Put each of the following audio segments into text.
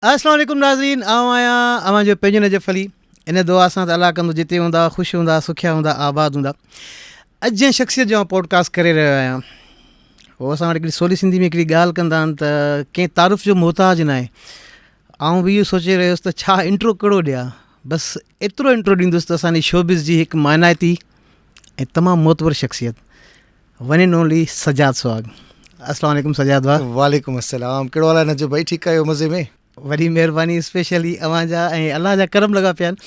السلام عليڪم ناظرين آئون آهيان اوهان جو پنهنجو نجف علي ان دعا سان ته الله ڪندو جتي هوندا خوش هوندا سکيا هوندا آباد هوندا اڄ جنهن شخصيت جو آئون پوڊڪاسٽ ڪري رهيو آهيان هو اسان وٽ هڪڙي سولي سنڌي ۾ هڪڙي ڳالهه ڪندا آهن ته ڪنهن تعارف جو محتاج ناهي آئون به اهو سوچي رهيو هوس ته ڇا انٽرو ڪهڙو ڏيان بس ايترو انٽرو ڏيندس ته اسان جي شوبز جي هڪ مانائتي ۽ تمام معتبر شخصيت one and only Sajjad Suhag السلام عليڪم سجاد ڀاء. وعليڪم السلام ڪهڙو حال آهي نجف ڀائي ٺيڪ آهيو مزي ۾. وڏي مهرباني اسپيشلي اوهان جا ۽ الله جا ڪرم لڳا پيا آهن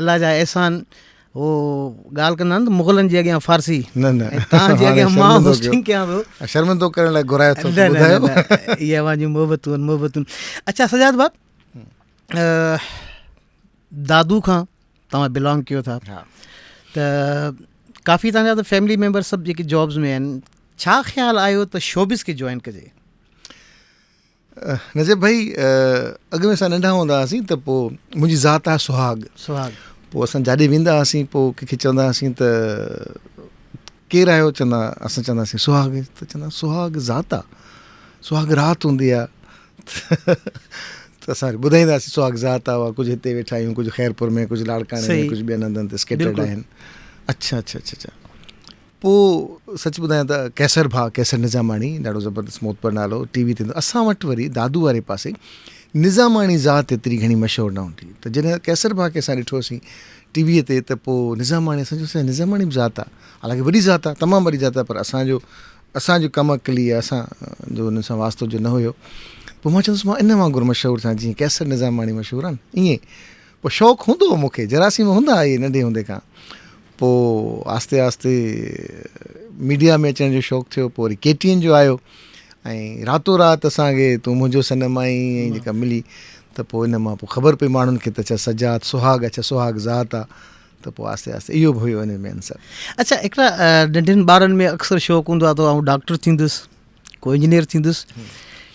الله جا احسان هو ڳالهه ڪندا آهن ته مغلن جي اڳيان فارسي نه نه ۽ توهان جي اڳيان مان هوسٽنگ ڪيان ٿو شرمندو ڪرڻ لاء گهرايو اٿو نه نه نه اهي اوهان جون محبتون آهن محبتون اڇا سجاد ڀاء دادو کان توهان بلانگ ڪيو ٿا ته ڪافي توهان جا ته فيملي ميمبر سڀ جيڪي جابز ۾ آهن ڇا خيال آيو ته شوبز کي جوائن ڪجي؟ نجيب ڀائي اڳ ۾ اسان ننڍا هوندا هئاسين ته پوء منهنجي ذات آهي سهاڳ سهاڳ پوء اسان جاڏي ويندا هئاسين پوء ڪنهن کي چوندا هئاسين ته ڪير آهيو چوندا اسان چوندا هئاسين سهاڳ ته چوندا سهاڳ ذات آهي سهاڳ رات هوندي آهي ته اسان وري ٻڌائيندا هئاسين سهاڳ ذات آ اها ڪجهه هتي ويٺا آهيون ڪجهه خيرپور ۾ ڪجهه لاڙڪاڻي ۾ ڪجهه ٻين هنڌن تي اسڪيٽرڊ آهن اڇا اڇا اڇا اڇا پوء سچ ٻڌايان ته قيصر ڀاء قيصر نظاماڻي ڏاڍو زبردست معتبر نالو ٽي وي تي اسان وٽ وري دادو واري پاسي نظاماڻي ذات ايتري گهڻي مشهور نه هوندي ته جڏهن قيصر ڀاء کي اسان ڏٺوسين ٽي وي تي ته پوء نظاماڻي اسان چيو نظاماڻي به ذات آ حالانڪه وڏي ذات آ تمام وڏي ذات آ پر اسان جو اسان جو ڪم عقلي يا اسان جو انهن سان واسطو جو نه هيو. پوء مان چوندس مان ان وانگر مشهور ٿيان جيئن قيصر نظاماڻي مشهور آهن ائين. پوء شوق هوندو هو مون کي جراثيم هوندا هئا اهي ننڍي هوندي کان. پوء آهستي آهستي ميڊيا ۾ اچڻ جو شوق ٿيو پوء وري ڪي ٽي اين جو آيو ۽ راتو رات اسان کي تون منهنجو صنم آهين ۽ جيڪا ملي ته پوء ان مان پوء خبر پئي ماڻهن کي ته اڇا سجاد سهاڳ اڇا سهاڳ ذات آ. ته پوء آهستي آهستي اهو به هيو ان ۾ عنصر. اڇا هڪڙا ننڍن ٻارن ۾ اڪثر شوق هوندو آهي ته آئون ڊاڪٽر ٿيندس ڪو انجنيئر ٿيندس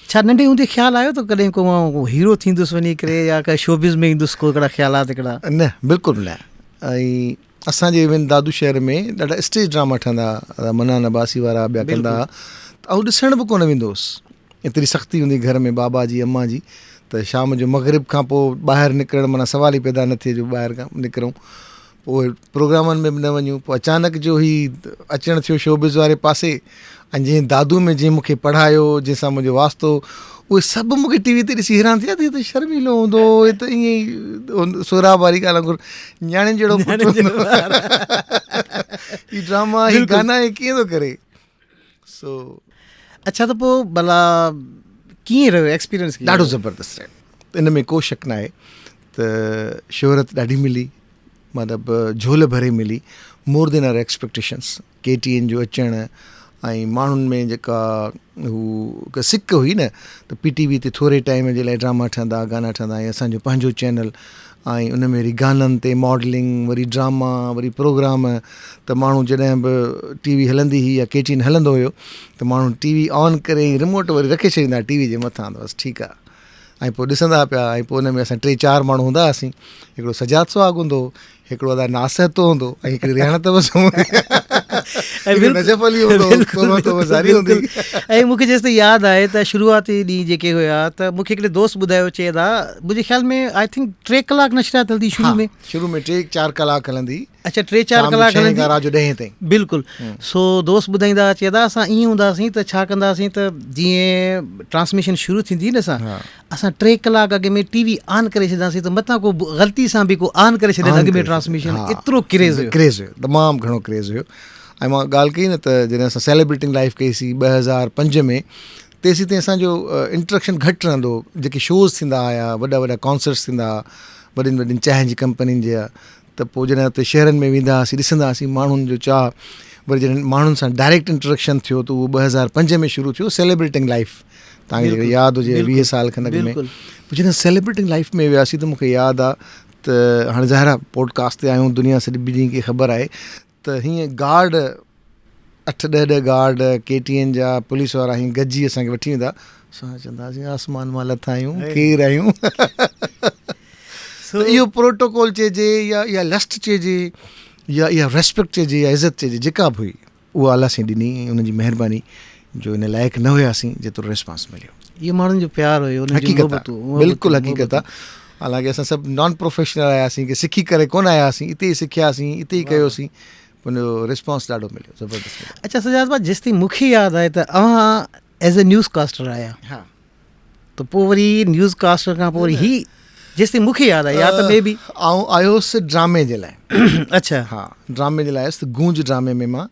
ڇا ننڍي هوندي خيال آيو ته ڪڏهن ڪو آئون هيرو ٿيندس وڃي ڪري يا ڪا شوبز ۾ ايندس ڪو هڪڙا خيالات هڪڙا. نه بلڪل نه ۽ اسان جي ايون دادو شهر ۾ ڏاڍا اسٽيج ڊراما ٺهندا هئا منان عباسي وارا ٻيا ڪندا هئا ته آئون ڏسڻ به ڪونه ويندو هوس ايتري سختي هوندي گهر ۾ بابا جي امان جي ته شام جو مغرب کان پوء ٻاهر نڪرڻ معنيٰ سوال ئي پيدا نه ٿئي جو ٻاهر کان نڪرون پوء پروگرامن ۾ به نه وڃون پوء اچانڪ جو هي اچڻ ٿيو شوبز واري پاسي ۽ جنهن دادو ۾ جنهن مونکي پڙهايو جنهن سان منهنجو واسطو اهي سڀ مونکي ٽي وي تي ڏسي حيران ٿيا ته هي ته شرميلو هوندو هو هي ته ائين ئي سهراب واري ڳالهه وانگر نياڻين جهڙو پٽ هوندو هي ڊراما هي گانا هي ڪيئن ٿو ڪري سو. اڇا ته پوء ڀلا ڪيئن رهيو ايڪسپيرينس ڪيئن ڏاڍو زبردست رهيو ان ۾ ڪو شڪ ناهي ته شهرت ڏاڍي ملي مطلب جهول ڀري ملي more than our expectations K T N جو اچڻ ۽ ماڻهن ۾ جيڪا هو هڪ سڪ هئي نه ته پي ٽي وي تي ٿوري ٽائيم جي لاء ڊراما ٺهندا گانا ٺهندا ۽ اسانجو پنهنجو چينل ۽ ان ۾ وري گانن تي ماڊلنگ وري ڊراما وري پروگرام ته ماڻهو جڏهن به ٽي وي هلندي هئي يا ڪي ٽي اين هلندو هيو ته ماڻهو ٽي وي آن ڪري ۽ ريموٽ وري رکي ڇڏيندا هئا ٽي وي جي مٿان ته بس ٺيڪ آهي ۽ پوء ڏسندا پيا ۽ پوء ان ۾ اسان ٽي چار ماڻهو هوندا هئاسين هڪڙو سجاد سهاڳ هوندو هو هڪڙو ادا ناصح ٿو هوندو ۽ هڪڙي ريحانه تبسم هوندي هڪڙو نجف علي هوندو توبه توبه زاري هوندي ۽ مون کي جيستائين ياد آهي ته شروعاتي ڏينهن جيڪي هيا ته مون کي هڪڙي دوست ٻڌايو چئي ادا منهنجي خيال ۾ I think ٽي ڪلاڪ نشريات هلندي شروع ۾ شروع ۾ ٽي چار ڪلاڪ هلندي اڇا ٽي چار ڪلاڪ هلندي رات جو ڏهين تائين بلڪل سو دوست ٻڌائيندا هئا چئي ادا اسان ائين هوندا هئاسين ته ڇا ڪندا هئاسين ته جيئن ٽرانسميشن شروع ٿيندي نه سا اسان ٽي ڪلاڪ اڳ ۾ ٽي وي آن ڪري ڇڏينداسين ته متان ڪو غلطي سان به ڪو آن ڪري ڇڏي اڳ ۾ ٽرانسميشن ايترو ڪريز هيو ڪريز هيو تمام گهڻو ڪريز هيو ۽ مان ڳالهه ڪئي نه ته جڏهن اسان سيليبريٽنگ لائف ڪئي سي 2005 ۾ تيسين تائين اسان جو انٽريڪشن گهٽ رهندو هو جيڪي شوز ٿيندا هيا وڏا وڏا ڪانسرٽس ٿيندا هئا وڏين وڏين چانهه جي ڪمپنين جا ته پوء جڏهن اتي شهرن ۾ ويندا هئاسين ڏسندا هئاسين ماڻهن جو چاهه وري جڏهن ماڻهن سان ڊائريڪٽ انٽريڪشن ٿيو ته اهو 2005 ۾ شروع ٿيو سيليبريٽنگ لائف توهان کي جيڪڏهن ياد هجي 20 سال کن اڳ ۾ پوء جڏهن سيليبريٽنگ لائف ۾ وياسين ته مون کي ياد آ ته هاڻي ظاهر آ پوڊڪاسٽ تي آهيون دنيا سڄي ٻنهي کي خبر آهي ته هيئن گارڊ اٺ ڏهه ڏهه گارڊ ڪي ٽي اين جا پوليس وارا هيئن گڏجي اسان کي وٺي ويندا اسان چوندا هئاسين آسمان مان لٿا آهيون ڪير آهيون ته اهو پروٽوڪول چئجي يا اها لسٽ چئجي يا اها ريسپيڪٽ چئجي يا عزت چئجي جيڪا به هئي اها الله سائين ڏني ۽ ان جي مهرباني جو ان لائق نه هياسين جيترو ريسپانس مليو. اهو ماڻهن جو پيار هيو انهن جون محبتون بلڪل حقيقت آ حالانڪه اسان سڀ نان پروفيشنل آياسين ڪي سکي ڪري ڪونه آياسين اتي ئي سکياسين اتي ئي ڪيوسين ان جو رسپانس ڏاڍو مليو زبردست مليو. اڇا سجاد ڀاء جيستائين مون کي ياد آهي ته اوهان ايز اي نيوز ڪاسٽر آيا ها ته پوء وري نيوز ڪاسٽر کان پوء وري هي جيستائين مون کي ياد آهي يا ته مي بي آئون آيو هوس ڊرامي جي لاء اڇا ها ڊرامي جي لاء آيس ته گونج ڊرامي ۾ مان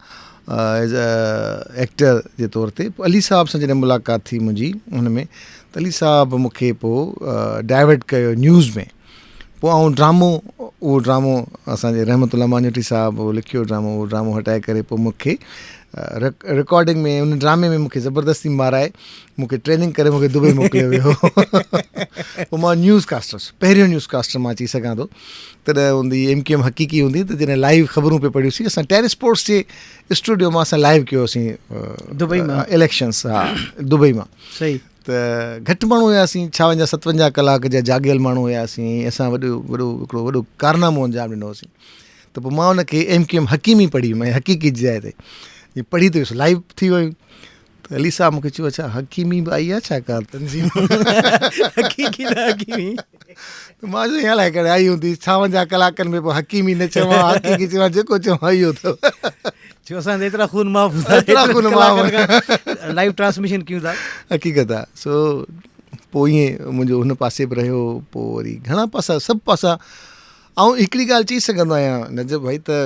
ايز ايڪٽر جي طور تي پوء علي صاحب سان جڏهن ملاقات ٿي منهنجي ان ۾ ته علي صاحب مون کي پوء ڊائيورٽ ڪيو نيوز ۾ پوء آئون ڊرامو اهو ڊرامو اسان جي رحمت الله ماڃوٺي صاحب اهو لکيو ڊرامو اهو ڊرامو هٽائي ڪري پوء مون کي رڪارڊنگ ۾ ان ڊرامي ۾ مون کي زبردستي مارائي مون کي ٽريننگ ڪري مون کي دبئي موڪليو ويو پوء مان نيوز ڪاسٽر هوس پهريون نيوز ڪاسٽر مان چئي سگهان ٿو تڏهن هوندي ايم ڪيو ايم حقيقي هوندي ته جڏهن لائيو خبرون پئي پڙهيوسين اسان ٽيري اسپورٽس جي اسٽوڊيو مان اسان لائيو ڪيوسين دبئي مان اليڪشنس ها دبئي مان صحيح ته گهٽ ماڻهو هياسين ڇاونجاهه ستونجاهه ڪلاڪ جا جاڳيل ماڻهو هياسين ۽ اسان وڏو وڏو هڪڙو وڏو ڪارنامو انجام ڏنو هوسين ته پوء مان ان کي ايم ڪيو ايم حڪيمي پڙهي ويم ۽ حقيقي جي جاء تي جي پڙهي ته ويس لائيو ٿي ويو ته علي صاحب مونکي چيو اڇا حڪيمي به آئي آهي ڇا ڪا تنظيم حقيقي نه حڪيمي ته مان چيو الائي ڪڏهن آئي هوندي ڇاونجاهه ڪلاڪن ۾ پوء حڪيمي نه چوان حقيقي چوان جيڪو چوان اهو اٿو ڇو اسان جا ايترا خون معاف هوندا ايترا خون معاف لائيو ٽرانسميشن ڪيون ٿا حقيقت آ سو پوء ائين منهنجو هن پاسي به رهيو پوء وري گهڻا پاسا سڀ پاسا آئون هڪڙي ڳالهه چئي سگهندو آهيان نجف ڀائي ته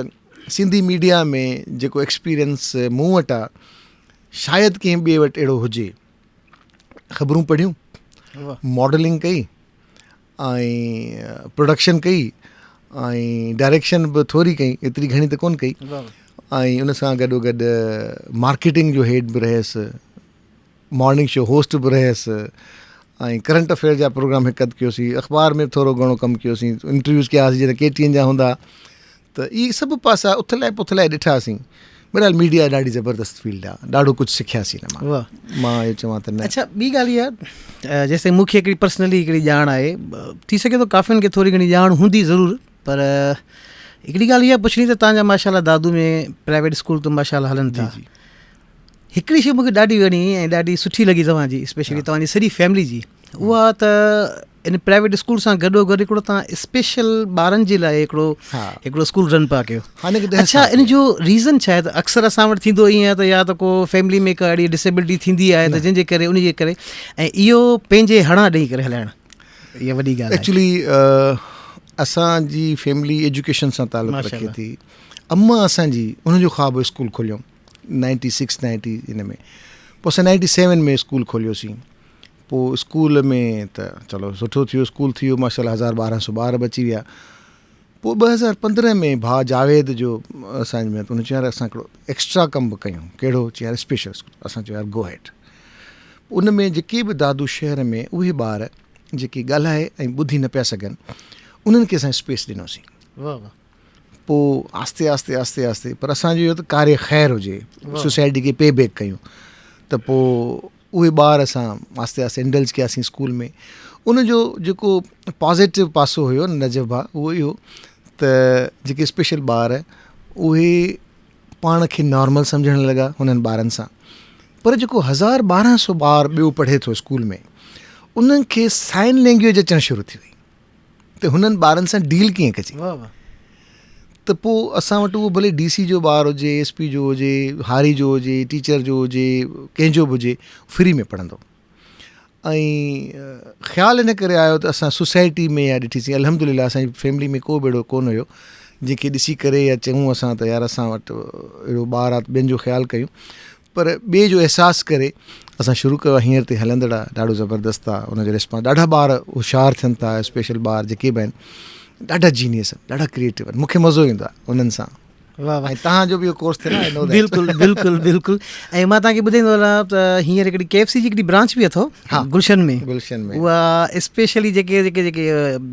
سنڌي ميڊيا ۾ جيڪو ايڪسپيرينس مون وٽ آ شايد ڪنهن ٻئي وٽ اهڙو هجي خبرون پڙهيون ماڊلنگ ڪئي ۽ پروڊڪشن ڪئي ۽ ڊائريڪشن به ٿوري ڪئي ايتري گهڻي ته ڪونه ڪئي ۽ ان سان گڏو گڏ مارڪيٽنگ جو هيڊ به رهيس مارننگ شو هوسٽ به رهيس ۽ ڪرنٽ افيئر جا پروگرام هڪ اڌ ڪيوسين اخبار ۾ به ٿورو گهڻو ڪم ڪيوسين انٽرويوز ڪياسين جڏهن ڪي ٽي اين جا هوندا ته اهي سڀ پاسا اٿلائي پٿلائي ڏٺاسين. بهرحال ميڊيا ڏاڍي زبردست فيلڊ آ ڏاڍو ڪجهه سکياسين ان مان. مان اهو چوان ته نه. اڇا ٻي ڳالهه اها جيستائين مون کي هڪڙي پرسنلي هڪڙي ڄاڻ آهي ٿي سگهي ٿو ڪافين کي ٿوري گهڻي ڄاڻ هوندي ضرور پر هڪڙي ڳالهه اها پڇڻي ته توهان جا ماشاء الله دادو ۾ پرائيويٽ اسڪول ته ماشاء الله هلن ٿا هڪڙي شي مون کي ڏاڍي وڻي ۽ ڏاڍي سٺي لڳي توهان جي اسپيشلي توهان جي سڄي فيملي جي اها ته ان پرائيويٽ اسڪول سان گڏو گڏ هڪڙو توهان اسپيشل ٻارن جي لاء هڪڙو هڪڙو اسڪول رن پيا ڪيو اڇا ان جو ريزن ڇا آهي ته اڪثر اسان وٽ ٿيندو ائين آهي ته يا ته ڪو فيملي ۾ ڪا اهڙي ڊسيبلٽي ٿيندي آهي ته جنهن جي ڪري ان جي ڪري ۽ اهو پنهنجي هڙان ڏئي ڪري هلائڻ اها وڏي ڳالهه آهي ايڪچولي اسان جي فيملي ايجوڪيشن سان تعلق رکي ٿي اما اسان جي ان جو خواب هو اسڪول کوليون نائنٽي سڪس نائنٽي ان ۾ پوء اسان نائنٽي سيون ۾ اسڪول کوليوسين پوء اسڪول ۾ ته چلو سٺو ٿيو اسڪول ٿي ويو ماشاء الله هزار ٻارهن سو ٻار به اچي ويا پوء 2015 ۾ ڀاء جاويد جو اسان ۾ ان چيو يار اسان هڪڙو ايڪسٽرا ڪم به ڪيون ڪهڙو چي يار اسپيشل اسڪول اسان چيو يار گو هيڊ ان ۾ جيڪي به دادو شهر ۾ اهي ٻار جيڪي ڳالهائي ۽ ٻڌي نه پيا سگهن انهن کي اسان اسپيس ڏنوسين واهه واهه پوء آهستي آهستي آهستي آهستي پر اسان جو اهو ته ڪاري خير هجي سوسائٽي کي پي بيڪ ڪيون ته پوء اهي ٻار اسان آهستي آهستي انڊلج ڪياسين اسڪول ۾ ان جو جيڪو پازيٽو پاسو هيو نجف ڀاء اهو اهو ته جيڪي اسپيشل ٻار اهي پاڻ کي نارمل سمجهڻ لڳا انهن ٻارن سان پر جيڪو هزار ٻارهن سو ٻار ٻيو پڙهي ٿو اسڪول ۾ انهن کي سائن لينگويج اچڻ شروع ٿي وئي ته هنن ٻارن سان ڊيل ڪيئن ڪجي ته پوء اسان وٽ اهو ڀلي ڊي سي جو ٻار هجي ايس پي جو هجي هاري جو هجي ٽيچر جو هجي ڪنهن جو به هجي فري ۾ پڙهندو ۽ خيال ان ڪري آيو ته اسان سوسائٽي ۾ يا ڏٺيسين الحمد لله اسانجي فيملي ۾ ڪو به اهڙو ڪونه هيو جنهن کي ڏسي ڪري يا چئون اسان ته يار اسان وٽ اهڙو ٻار آ ٻين جو خيال ڪيون پر ٻئي جو احساس ڪري اسان شروع ڪيو آهي هينئر تائين هلندڙ آهي ڏاڍو زبردست آهي ان جو رسپانس ڏاڍا ٻار هوشيار ٿين ٿا اسپيشل ٻار جيڪي به آهن ڏاڍا جينيس آهن ڏاڍا ڪريئيٽو آهن مونکي مزو ايندو آهي انهن سان واهه واهه ۽ تهان جو به اهو ڪورس ٿيل آهي بلڪل بلڪل بلڪل ۽ مان تهان کي ٻڌائيندو هلان ته هينئر هڪڙي ڪي ايف سي جي هڪڙي برانچ به اٿو ها گلشن ۾ گلشن ۾ اها اسپيشلي جيڪي جيڪي جيڪي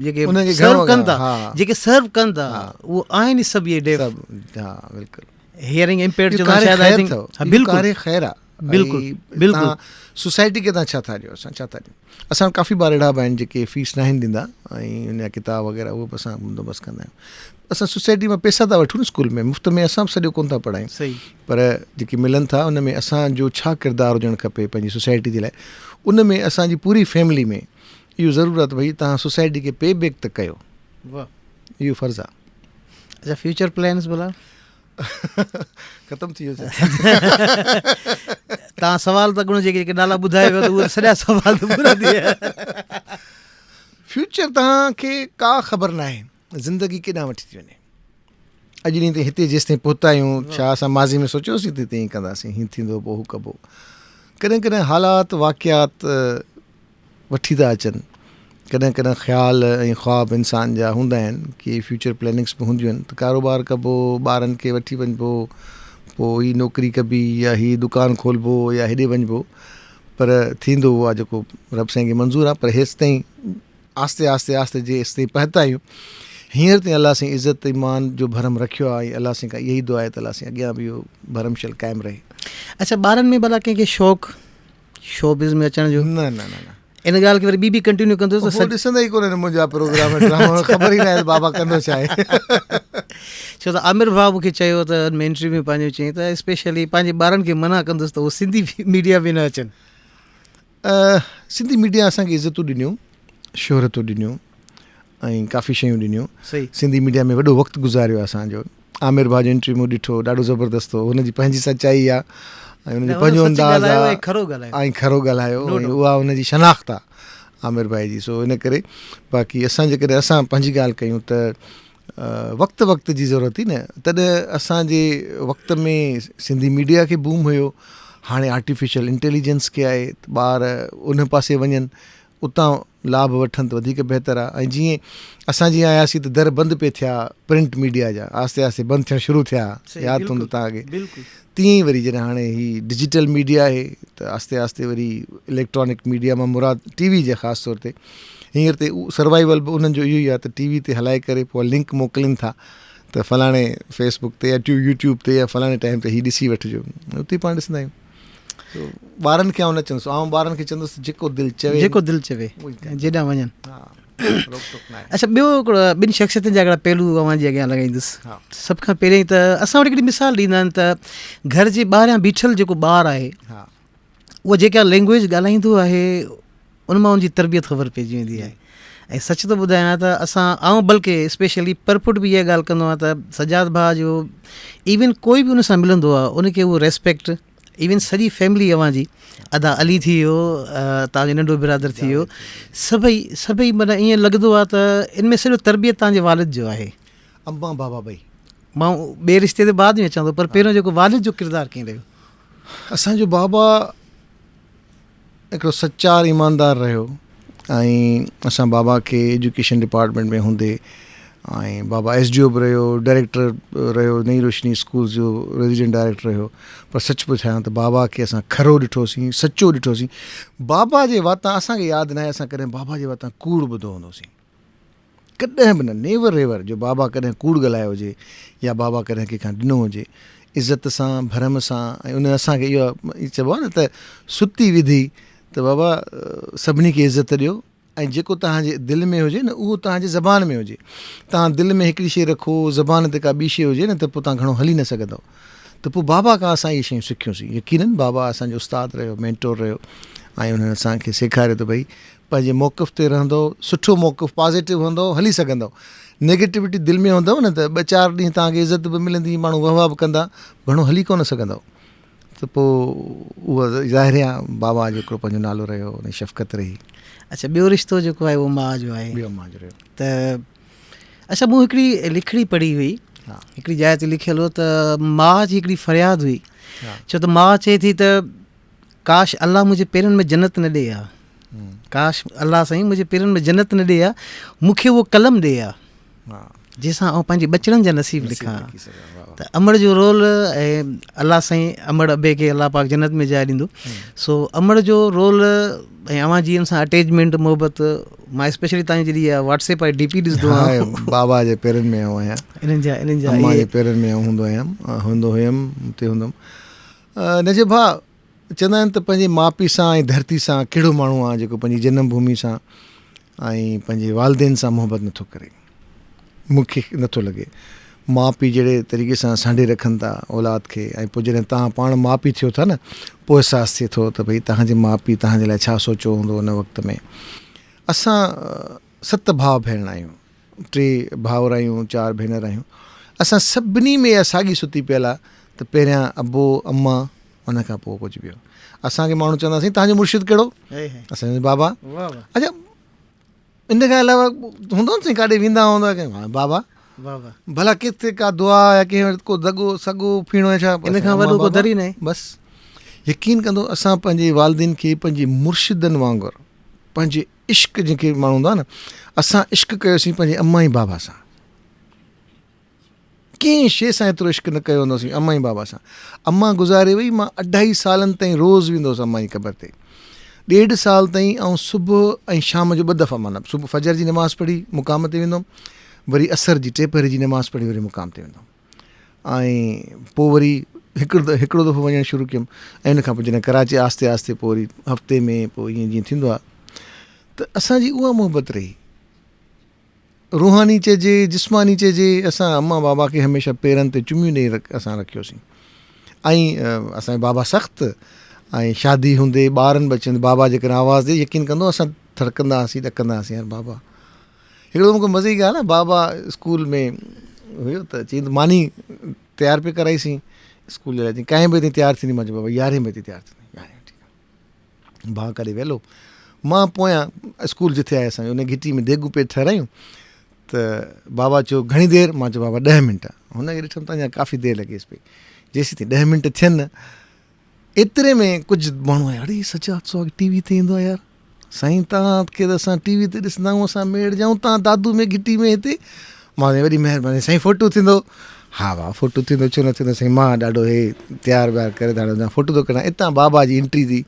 جيڪي انهن کي سرو ڪن ٿا جيڪي سرو ڪن ٿا اهو آهن ئي سڀ اهي ڊيف سڀ ها بلڪل هيئرنگ امپيئرڊ چوندا شايد I think ها بلڪل ڪاري خير آ. بلڪل بلڪل سوسائٽي کي توهان ڇا ٿا ڏيو اسان ڇا ٿا ڏيون اسان وٽ ڪافي ٻار اهڙا به آهن جيڪي فيس ناهن ڏيندا ۽ ان جا ڪتاب وغيره اهو به اسان بندوبست ڪندا آهيون اسان سوسائٽي مان پيسا ٿا وٺون اسڪول ۾ مفت ۾ اسان به سڄو ڪون ٿا پڙهايون صحيح پر جيڪي ملن ٿا ان ۾ اسان جو ڇا ڪردار هجڻ کپي پنهنجي سوسائٽي جي لاء ان ۾ اسان جي پوري فيملي ۾ اهو ضرور آهي ته ڀئي توهان سوسائٽي کي پي بيڪ ته ڪيو واهه اهو فرض آهي اچها فيوچر پلانس ڀلا ختم ٿي ويو توهان سوال ته اڳڻو جيڪي جيڪي نالا ٻڌائي ويو ته اهي سڄا سوال ته پورا ٿي ويا. فيوچر توهان کي ڪا خبر ناهي زندگي ڪيڏانهن وٺي ٿي وڃي اڄ ڏينهن تائين هتي جيستائين پهتا آهيون ڇا اسان ماضي ۾ سوچيوسين ته هتي ائين ڪنداسين هيئن ٿيندو پوء هو ڪبو ڪڏهن ڪڏهن حالات واقعات وٺي ٿا اچن. ڪڏهن ڪڏهن خيال ۽ خواب انسان جا هوندا آهن، ڪي فيوچر پلاننگس به هونديون آهن ته ڪاروبار ڪبو، ٻارن کي وٺي وڃبو، پوء هي نوڪري ڪبي يا هي دڪان کولبو يا هيڏي وڃبو پر ٿيندو اهو آهي جيڪو رب سائين کي منظور آهي پر هيستائين آهستي آهستي آهستي جيستائين پهتا آهيون هينئر تائين الله سائين عزت ايمان جو ڀرم رکيو آهي ۽ الله سائين کان اها ئي دعا آهي ته الله سائين اڳيان به اهو ڀرم شل قائم رهي. اڇا ٻارن ۾ ڀلا ڪنهن کي شوق شوبز ۾ اچڻ جو نه نه نه نه ان ڳالهه کي وري ٻي به ڪنٽينيو ڪندس ته هو ڏسندا ئي ڪونهن منهنجا پروگرام ڊراما خبر ئي ناهي بابا ڪندو ڇا آهي ڇو ته عامر ڀاء مونکي چيو ته ان ۾ انٽرويو ۾ پنهنجو چيائين ته اسپيشلي پنهنجي ٻارن کي منع ڪندس ته هو سنڌي ميڊيا ۾ نه اچن سنڌي ميڊيا اسان کي عزتون ڏنيون شهرتون ڏنيون ۽ ڪافي شيون ڏنيون سنڌي ميڊيا ۾ وڏو وقت گذاريو اسان جو عامر ڀاء جو انٽرويو مون ڏٺو ڏاڍو زبردست هو هن جي پنهنجي سچائي آ ۽ هن جو پنهنجو انداز آ ۽ کرو ڳالهايو ۽ اها هن جي شناخت آ عامر ڀائي جي سو ان ڪري باقي اسان جيڪڏهن اسان پنهنجي ڳالهه ڪيون ته وقت وقت جي ضرورت هئي نه تڏهن اسان جي وقت ۾ سنڌي ميڊيا کي بوم هيو هاڻي آرٽيفيشل انٽيليجنس کي آهي ٻار ان پاسي وڃن اتان لاڀ وٺن ته وڌيڪ بهتر آهي ۽ جيئن اسان جيئن آياسين ته در بند پئي ٿيا پرنٽ ميڊيا جا آهستي آهستي بند ٿيڻ شروع ٿيا ياد هوندو توهان کي تيئن ئي وري جڏهن هاڻي هي ڊجيٽل ميڊيا آهي ته آهستي آهستي وري اليڪٽرانڪ ميڊيا مان مراد ٽي وي جي خاص طور تي هينئر تي سروائيول به انهن جو اهو ئي آهي ته ٽي وي تي هلائي ڪري پوء لنڪ موڪلين ٿا ته فلاڻي فيس بڪ تي يا يوٽيوب تي يا فلاڻي ٽائيم تي هي ڏسي وٺجو اتي پاڻ ڏسندا آهيون ٻارن کي آئون نه چوندس آئون ٻارن کي چوندس جيڪو دل چوي جيڪو دل چوي جيڏانهن وڃن اڇا ٻيو هڪڙو ٻن شخصيتن جا هڪڙا پهلو اوهان جي اڳيان لڳائيندس سڀ کان پهرين ته اسان وٽ هڪڙي مثال ڏيندا آهن ته گهر جي ٻاهريان بيٺل جيڪو ٻار آهي اهو جيڪا لينگويج ڳالهائيندو آهي ان مان ان جي تربيت خبر پئجي ويندي آهي ۽ سچ ٿو ٻڌايان ته اسان آئون بلڪه اسپيشلي پرپٺ به اها ڳالهه ڪندو آهيان ته سجاد ڀاء جو ايون ڪوئي به ان سان ملندو آهي ان کي اهو ريسپيڪٽ ايون سڄي فيملي اوهان جي ادا علي ٿي ويو توهان جو ننڍو برادر ٿي ويو سڀئي سڀئي معنيٰ ائين لڳندو آهي ته ان ۾ سڄو تربيت توهان جي والد جو آهي. اما بابا ٻئي. مان ٻئي رشتي تي بعد ۾ اچان ٿو پر پهريون جيڪو والد جو ڪردار ڪيئن رهيو؟ اسان جو بابا هڪڙو سچار ايماندار رهيو ۽ اسان بابا کي ايجوڪيشن ڊپارٽمينٽ ۾ هوندي ۽ بابا ايس ڊي او به رهيو ڊائريڪٽر رهيو نئين روشني اسڪولز جو ريزيڊنٽ ڊائريڪٽر رهيو پر سچ پڇان ته بابا کي اسان کرو ڏٺوسين سچو ڏٺوسين بابا جي واتان اسان کي ياد ناهي اسان ڪڏهن بابا جي واتان ڪوڙ ٻڌو هوندوسين ڪڏهن به نه، نيور ايور، جو بابا ڪڏهن ڪوڙ ڳالهايو هجي يا بابا ڪڏهن ڪنهن کان ڊنو هجي. عزت سان، ڀرم سان ۽ ان اسان کي اهو چئبو آهي نه ته ستي وڌي ته بابا سڀني کي عزت ڏيو ۽ جيڪو توهان جي دل ۾ هجي نه اهو توهان جي زبان ۾ هجي. توهان دل ۾ هڪڙي شيء رکو، زبان تي ڪا ٻي شيء هجي نه ته پوء توهان گهڻو هلي نه سگهندؤ. ته پوء بابا کان اسان اهي شيون سکيونسين. يقينن بابا اسان جو استاد رهيو، مينٽور رهيو ۽ انهن اسان کي سيکاريو ته ڀئي پنهنجي موقف تي رهندؤ، سٺو موقف پازيٽو هوندؤ هلي سگهندؤ، نيگيٽوٽي دل ۾ هوندؤ نه ته ٻه چار ڏينهن توهان کي عزت به ملندي، ماڻهو وهه واه به ڪندا، گهڻو هلي ڪونه سگهندؤ ته پوء اهو ظاهر آهي بابا جو هڪڙو پنهنجو نالو رهيو ان جي شفقت رهي. اڇا ٻيو رشتو جيڪو آهي اهو ماء جو آهي. ٻيو ماء جو رهيو. ته اڇا مون هڪڙي لکڻي پڙهي هئي هڪڙي جاء تي لکيل هو ته ماء جي هڪڙي فرياد هئي ڇو ته ماء چئي ٿي ته ڪاش الله منهنجي پيرن ۾ جنت نه ڏي ها ڪاش الله سائين منهنجي پيرن ۾ جنت نه ڏي ها مون کي اهو قلم ڏي ها جنهن سان آئون پنهنجي ٻچڙن جا نصيب لکان ته امڙ جو رول ۽ الله سائين امڙ ابي کي الله پاڪ جنت ۾ جاء ڏيندو سو امڙ جو رول ۽ اوهان جي ان سان اٽيچمينٽ محبت مان اسپيشلي تان جي جڏهن واٽس ايپ واري ڊي پي ڏسندو آهيان بابا جي پيرن ۾ آئون آهيان انهن جا انهن جا امان جي پيرن ۾ آئون هوندو آهيان هوندو هيم اتي هوندم نجيب ڀاء! چوندا آهن ته پنهنجي ماء پيء سان ۽ ڌرتي سان ڪهڙو ماڻهو آهي جيڪو پنهنجي جنم ڀومي سان ۽ پنهنجي والدين سان محبت نٿو ڪري. مون کي نٿو لڳي. ماء پيء جهڙي طريقي سان سانڍي رکن ٿا اولاد کي ۽ پوء جڏهن توهان پاڻ ماء پيء ٿيو ٿا نه پوء احساس ٿئي ٿو ته ڀئي توهان جي ماء پيء توهان جي لاء ڇا سوچيو هوندو ان وقت ۾. اسان ست ڀاء ڀيڻ آهيون. ٽي ڀائر آهيون چار ڀينر آهيون. اسان سڀني ۾ اها ساڳي ستي پيل آهي ته پهريان ابو اما ان کان پوء ڪجهه ٻيو. اسان کي ماڻهو چوندا سائين توهان جو مرشد ڪهڙو؟ اسان چونداسين بابا. اڇا ان کان علاوه هوندو نه سائين ڪاڏي ويندا هوندا ڪي بابا ڀلا ڪٿي ڪا دعا يا ڪنهن وٽ ڪو دڳو سڳو ڦيڻو يا ڇا ان کان وڏو ڪو در ئي ناهي. بس يقين ڪندو اسان پنهنجي والدين کي پنهنجي مرشدن وانگر پنهنجي عشق جنهن کي ماڻهو هوندو آهي نه اسان عشق ڪيوسين پنهنجي اما ۽ بابا سان. ڪنهن شيء سان ايترو عشق نه ڪيو هوندوسين امان ۽ بابا سان. امان گذاري وئي، مان اڍائي سالن تائين روز ويندو هوس امان جي قبر تي. ڏيڍ سال تائين آئون صبح ۽ شام جو ٻه دفعا معنيٰ صبح فجر جي نماز پڙهي مقام تي ويندو هوم، وري عصر جي ٽي پهر جي نماز پڙهي وري مقام تي ويندو هوم ۽ پوء وري هڪڙو هڪڙو دفعو وڃڻ شروع ڪيم ۽ ان کان پوء جڏهن ڪراچي آهستي آهستي پوء وري هفتي ۾ پوء ائين جيئن ٿيندو آهي ته اسان جي اها محبت رهي. روحاني چئجي جسماني چئجي اسان امان بابا کي هميشه پيرن تي چميون ڏئي اسان رکيوسين ۽ اسان جو بابا سخت ۽ شادي هوندي ٻارن ٻچن بابا جيڪڏهن آواز ڏي يقين ڪندو اسان ٿڙڪندا هئاسين ڏڪندا هئاسين يار بابا هڪڙو مونکي مزي جي ڳالهه آهي بابا اسڪول ۾ هيو ته چئي ته ماني تيار پئي ڪرائيسين اسڪول جي لاء چئي ڪائين بجي تائين تيار ٿيندي مان چيو بابا يارهين بجي تائين تيار ٿيندي يارهين ٺيڪ آهي ڀاء ڪاڏي ويلو مان پويان اسڪول جٿي آهي اسان جو ان گهٽي ۾ ديڳون پي ٺهرايون ته بابا چيو گهڻي دير مان چيو بابا ڏهه منٽ هن کي ڏٺم ته اڃا ڪافي دير لڳيس پئي جيسين تائين ڏهه منٽ ٿين ايتري ۾ ڪجهه ماڻهو آيا اڙي سجاد سهاڳ ٽي وي تي ايندو آهي يار سائين توهان کي ته اسان ٽي وي تي ڏسندا آهيون اسان ميڙ جا آهيون توهان دادو ۾ گهٽي ۾ هتي مان چيو وڏي مهرباني سائين فوٽو ٿيندو ها ڀاء فوٽو ٿيندو ڇو نه ٿيندو سائين مان ڏاڍو هي تيار ويار ڪري ٿا وڃان فوٽو ٿو ڪڍان اتان بابا جي انٽري ٿي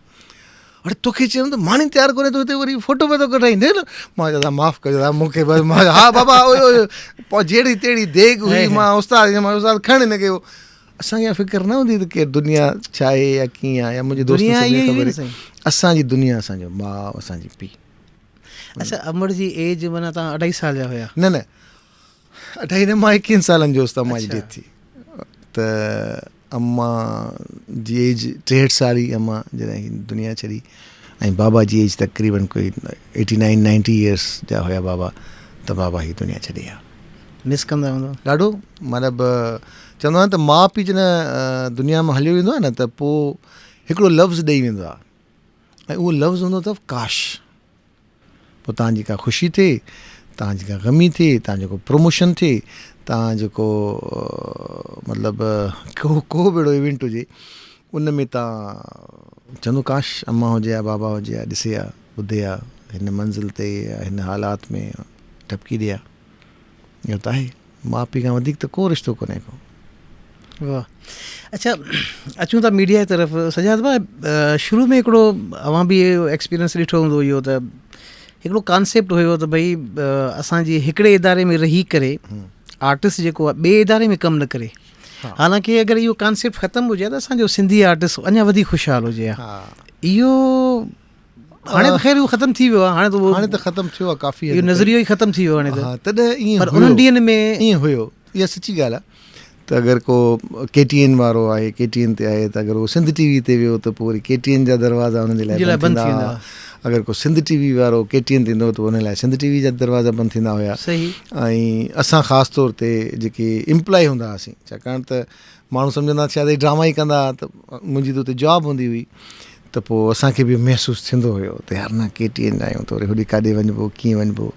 اڙي توکي چيم ته ماني تيار ڪونهي تون هتي وري فوٽو پيو ٿو ڪڍائين نه مان چيو معاف ڪجو دادا مون کي بس مان ها بابا پوء جهڙي تهڙي ديڳ هئي مان استاد مان استاد کڻ هن کي اسان کي فڪر نه هوندي ته ڪير دنيا ڇا آهي يا ڪيئن آهي يا منهنجي دوستن سڀني کي خبر اسان جي دنيا اسان جو ماء اسان جي پيء اڇا امڙ جي ايج معنيٰ توهان اڍائي سال جا هيا؟ نه نه اڍائي نه مان ايڪيهن سالن جو هوس ته امان جي ڊيٿ ٿي ته امان جي ايج ٽيهٺ سال هئي امان جڏهن هي دنيا ڇڏي ۽ بابا جي ايج تقريبن ڪوئي ايٽي نائن نائنٽي ايئرس جا هيا بابا ته بابا هي دنيا ڇڏي ويا. مس ڪندا هوندو؟ ڏاڍو مطلب چوندو آهيان ته ماء پيء جڏهن دنيا مان هليو ويندو آهي نه ته پوء هڪڙو لفظ ڏئي ويندو آهي ۽ اهو لفظ هوندو اٿو ڪاش! پوء توهان جي ڪا خوشي ٿئي، توهان جي ڪا غمي ٿئي، توهان جو ڪو پروموشن ٿئي، توهان جو ڪو مطلب ڪو ڪو به اهڙو ايونٽ هجي ان ۾ توهان چوندو ڪاش امان هجي ها بابا هجي ها ڏسي ها ٻڌي ها هن منزل تي يا هن حالات ۾ ٽپڪي ڏي ها اهو ته آهي. ماء پيء کان وڌيڪ ته ڪو رشتو ڪونهي ڪو. واھ اڇا اچون ٿا ميڊيا جي طرف سجاد ڀاء شروع ۾ هڪڙو اوهان به اهو ايڪسپيرينس ڏٺو هوندو اهو ته هڪڙو ڪانسيپٽ هيو ته ڀئي اسان جي هڪڙي اداري ۾ رهي ڪري آرٽسٽ جيڪو آهي ٻئي اداري ۾ ڪم نه ڪري حالانڪه اگر اهو ڪانسيپٽ ختم هجي ها ته اسان جو سنڌي آرٽسٽ اڃا وڌيڪ خوشحال هجي ها اهو هاڻي ته خير اهو ختم ٿي ويو آهي هاڻي ته هاڻي ته ختم ٿيو آهي ڪافي اهو نظريو ئي ختم ٿي ويو هاڻي ته ها تڏهن ائين پر انهن ڏينهن ۾ ائين هيو اها سچي ڳالهه آهي ته اگر ڪو ڪي ٽي اين وارو آهي ڪي ٽي اين تي آهي ته اگر هو سنڌ ٽي وي تي ويو ته پوء وري ڪي ٽي اين جا دروازا انهن جي لاء بند ٿيندا هئا اگر ڪو سنڌ ٽي وي وارو ڪي ٽي اين تي ايندو هو ته ان لاء سنڌ ٽي وي جا دروازا بند ٿيندا هيا ۽ اسان خاص طور تي جيڪي امپلائي هوندا هئاسين ڇاڪاڻ ته ماڻهو سمجهندا هئا شايد هي ڊراما ئي ڪندا ته منهنجي ته اتي جاب هوندي هئي ته پوء اسان کي به محسوس ٿيندو هيو ته يار نه ڪي ٽي اين جا آهيون ته وري هوڏي ڪاڏي وڃبو ڪيئن وڃبو